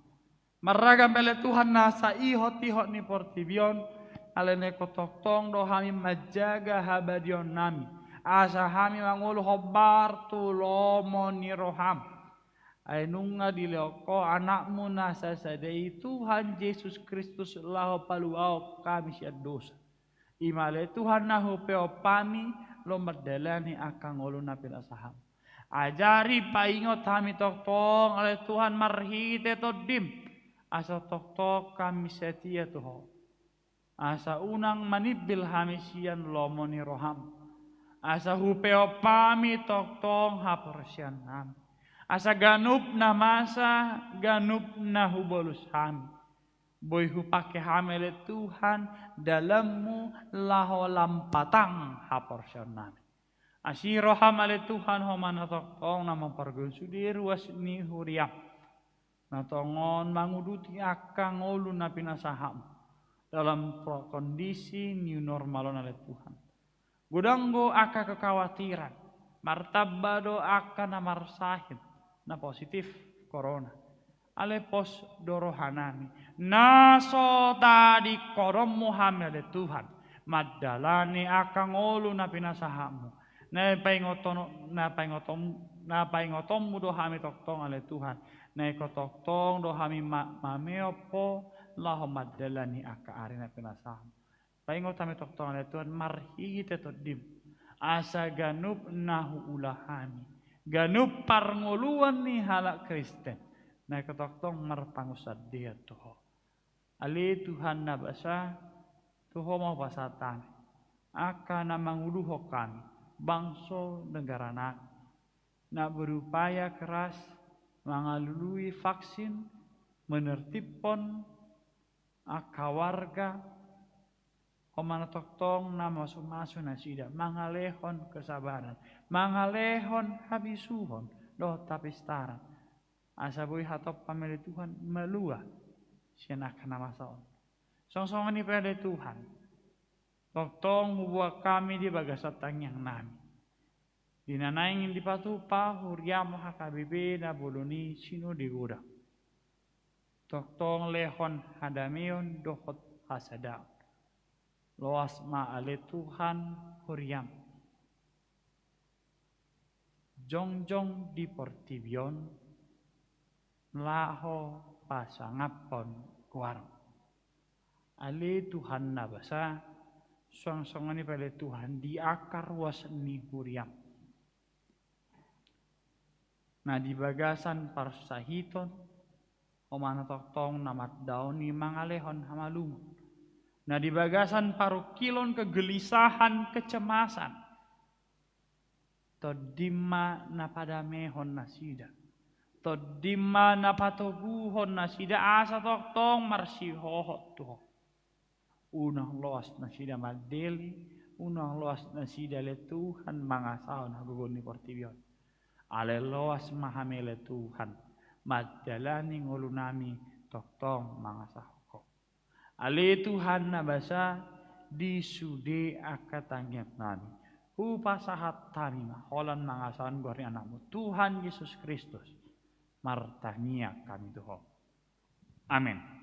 Marragam ale Tuhan nasa ihot-ihot ni portibi on, alai naeng tongtong do hami manjaga habadiaonnami, asa hami mangolu hombar tu lomo ni roham. Ai nunga dilehon ho anakmu na sasada i, Tuhan Jesus Kristus, laho paluahon hami sian dosa. I ma ale Tuhan na hupeop hami laho mandalani angka ngolu na pinasahatmu. Ajari, paingot hami tongtong ale Tuhan marhite Tondim, asa tongtong hami setia tu Ho. Asa unang manimbil hami sian lomo ni roham. Asa hupeop hami tongtong haporseaonnami. Asa ganup na masa, ganup na hubolus hami, boi hupake hami ale Tuhan dalanmu laho lam patang haporseaonnami. Asi roham ale Tuhan, Ho ma na tongtong na mampargohi sude ruas ni huriam. na tongon manguduti angka ngolu na pinasahatmu dalam pro-, kondisi new normal on ale Tuhan. Godang do angka kekhawatiran, martamba do angka na marsahit, na positif corona. Ale pos do rohanami, na so tadingkononmu hami ale Tuhan, mandalani angka ngolu na pinasahatmu. Na paingoton-, na paingoton-, na paingotonmu do hami tongtong ale Tuhan. Na ingkon tongtong do hami ma-, mameop Ho laho mandalani angka ari na pinasahatmu. Paingot hami tongtong ale Tuhan marhite Tondim, asa ganup na huula hami, ganup parngoluan ni halak Kristen, na ingkon tongtong marpangunsandean tu Ho. Ale Tuhan na basa, tu Ho ma hupasahat hami angka na manguluhon hami, bangso negara nami, na berupaya keras mangalului vaksin, menertibhon angka warga, on ma na tongtong na mamasu-masu nasida, mangalehon kesabaran, mangalehon habisuhon dohot hapistaran, asa boi hatop hami ale Tuhan malua sian angka na masa on. Songon-songon i pe ale Tuhan, tongtong huboan hami di bagasan tangiang nami, di na naeng dipatupa huriaM H K B P na bolon i sinode godang. Tongtong lehon hadameon dohot hasadaon. Loas ma ale Tuhan huriaM jongjong di portibi on, laho pasangaphon goarMu. Ale Tuhan na basa, songon-songon i pe ale Tuhan di angka ruas ni huriaM, na di bagasan parsahiton, on ma na tongtong na mandaoni mangalehon hamalumon, na di bagasan parungkilon kegelisahan, kecemasan, TondiM ma na padamehon nasida, TondiM ma na patoguhon nasida asa tongtong marsihohot tu Ho. Unang loas nasida mandele, unang loas nasida ale Tuhan mangasahon hagogoon ni portibi on. Alai loas ma hami ale Tuhan mandalani ngolu nami tongtong mangasahon Ho. Ale Tuhan na basa, di sude angka tangiang nami, hupasahat hami ma holan mangasahon goar ni AnakMu Tuhan Jesus Kristus, martangiang hami tu Ho. Amen.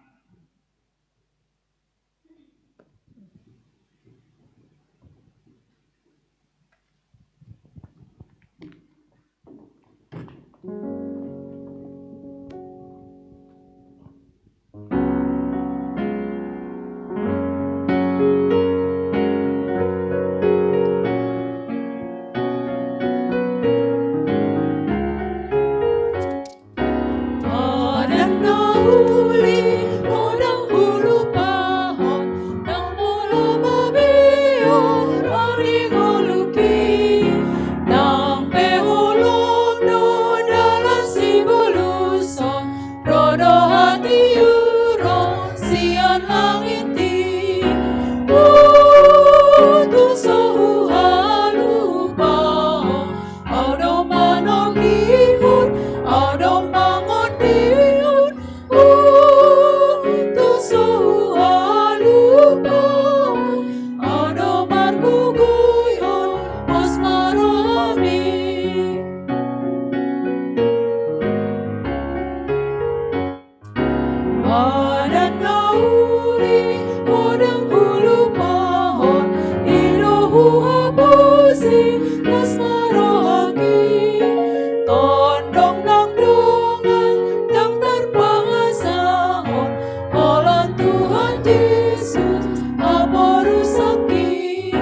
Au do manogihon, au do mangondihon, au do so huhalupahon, au do margogoi, pos ma rohami. Badan na uli, godang hulupahon, i do huhaposi, las ma rohangki. Tondong nang dongan, ndang tarpangasahon, holan Tuhan Jesus, haporusangki.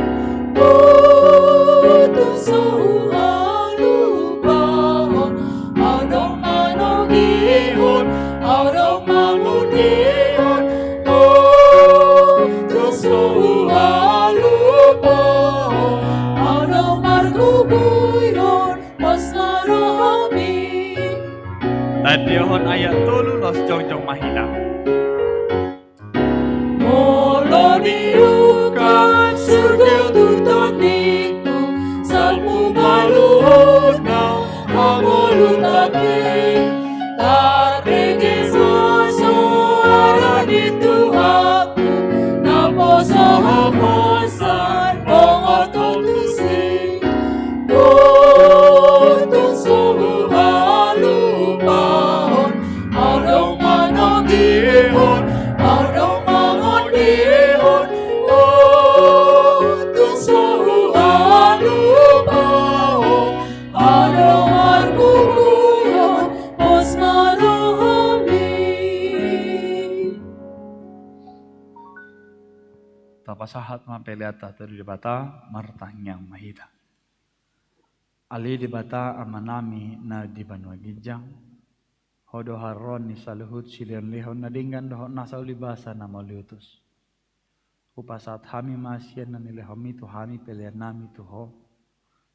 Au do so huhalupahon, au do manogihon, au do mangondihon, au do so huhalupahon, au do margogoihon, pos ma rohami. Tandahon ayat tolu, laos jongjong ma hita. Molo diungkap surgo tu tondingku, salpu ma luhutna hangoluan nami. Tarbege Sahat ma pelean ta tu Debata, martangiang ma hita. Ale Debata Amanami na di banua ginjang, Ho do haroro ni saluhut silehonlehon na denggan dohot nasa ulibasa na mauliutus. Hupasahat hami ma sian na nilehonMi tu hami peleannami tu Ho.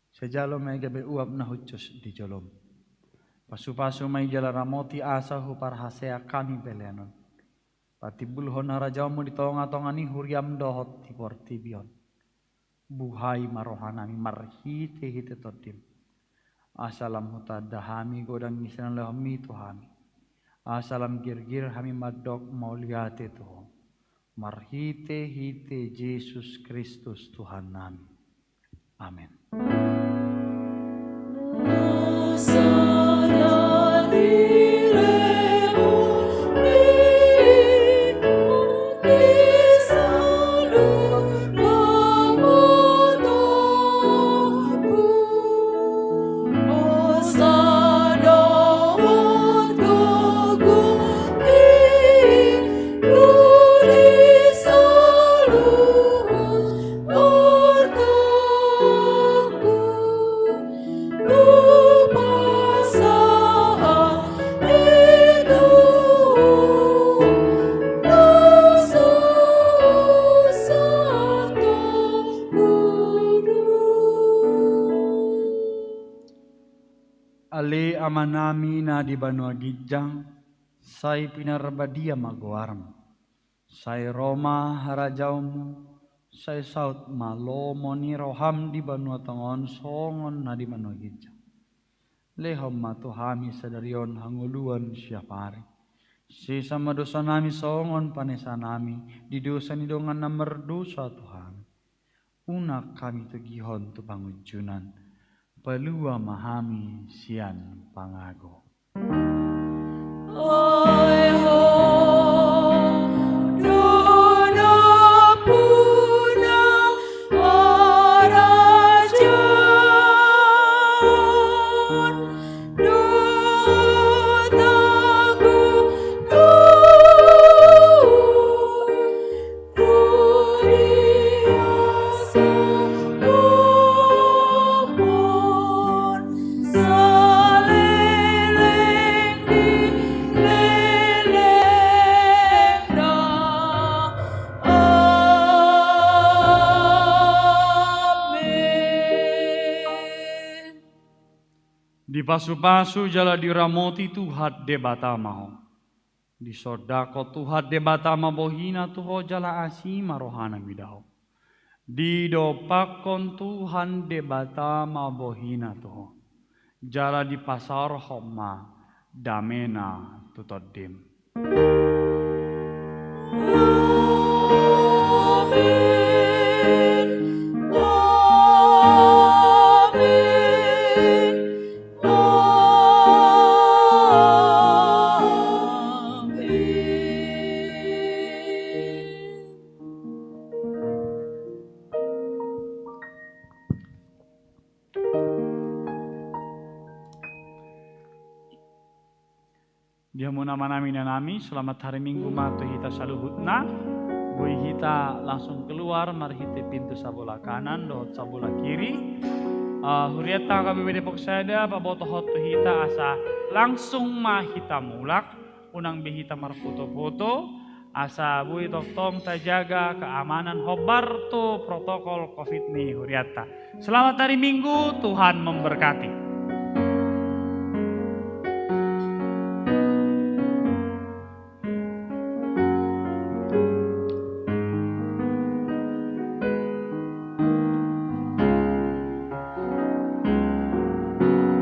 Sai jalo ma i gabe uap na hushus di joloM. Pasupasu ma i jala ramoti asa huparhaseang hami pelean on. Patimbulhon harajaonMu di tongatonga ni huriaM dohot di portibi on. Buhai ma rohanami marhitehite TondiM. Asa lam hutanda hami godang ni silehonlehonMi tu hami. Asa lam girgir hami mandok mauliate tu Ho. Marhitehite Jesus Kristus Tuhannami. Amen. Ale Amanami na di banua ginjang, sai pinarbadia ma goarMu. Sai ro ma harajaonMu, sai saut ma lomo ni rohaM di banua tonga on songon na di banua ginjang. Lehon ma tu hami sadari on hangoluan siapari. Sesa ma dosanami songon panesanami di dosa ni dongan na mardosa tu hami. Unang hami togihon tu pangunjunan, palua ma hami sian pangago. Ai Ho do nampuna harajaon dohot agogo. Dipasupasu jala diramoti Tuhan Debata ma ho. Disondangkon Tuhan Debata ma bohina tu ho jala asi ma rohana mida ho. Didompakkon Tuhan Debata ma bohina tu ho. Jala dipasaorhon ma damena tu tondim. Amen. Amen. Amen. Di hamu amanami inanami, selamat hari Minggu ma tu hita saluhutna. Boi hita langsung keluar marhite pintu sabola kanan dohot sabola kiri. Ah, hurianta H K B P Depok Sada, pabotohon tu hita asa langsung ma hita mulak, unang be hita marfoto-foto, asa boi tongtong tajaga keamanan hombar tu protokol covid ni hurianta. Selamat hari Minggu, Tuhan memberkati.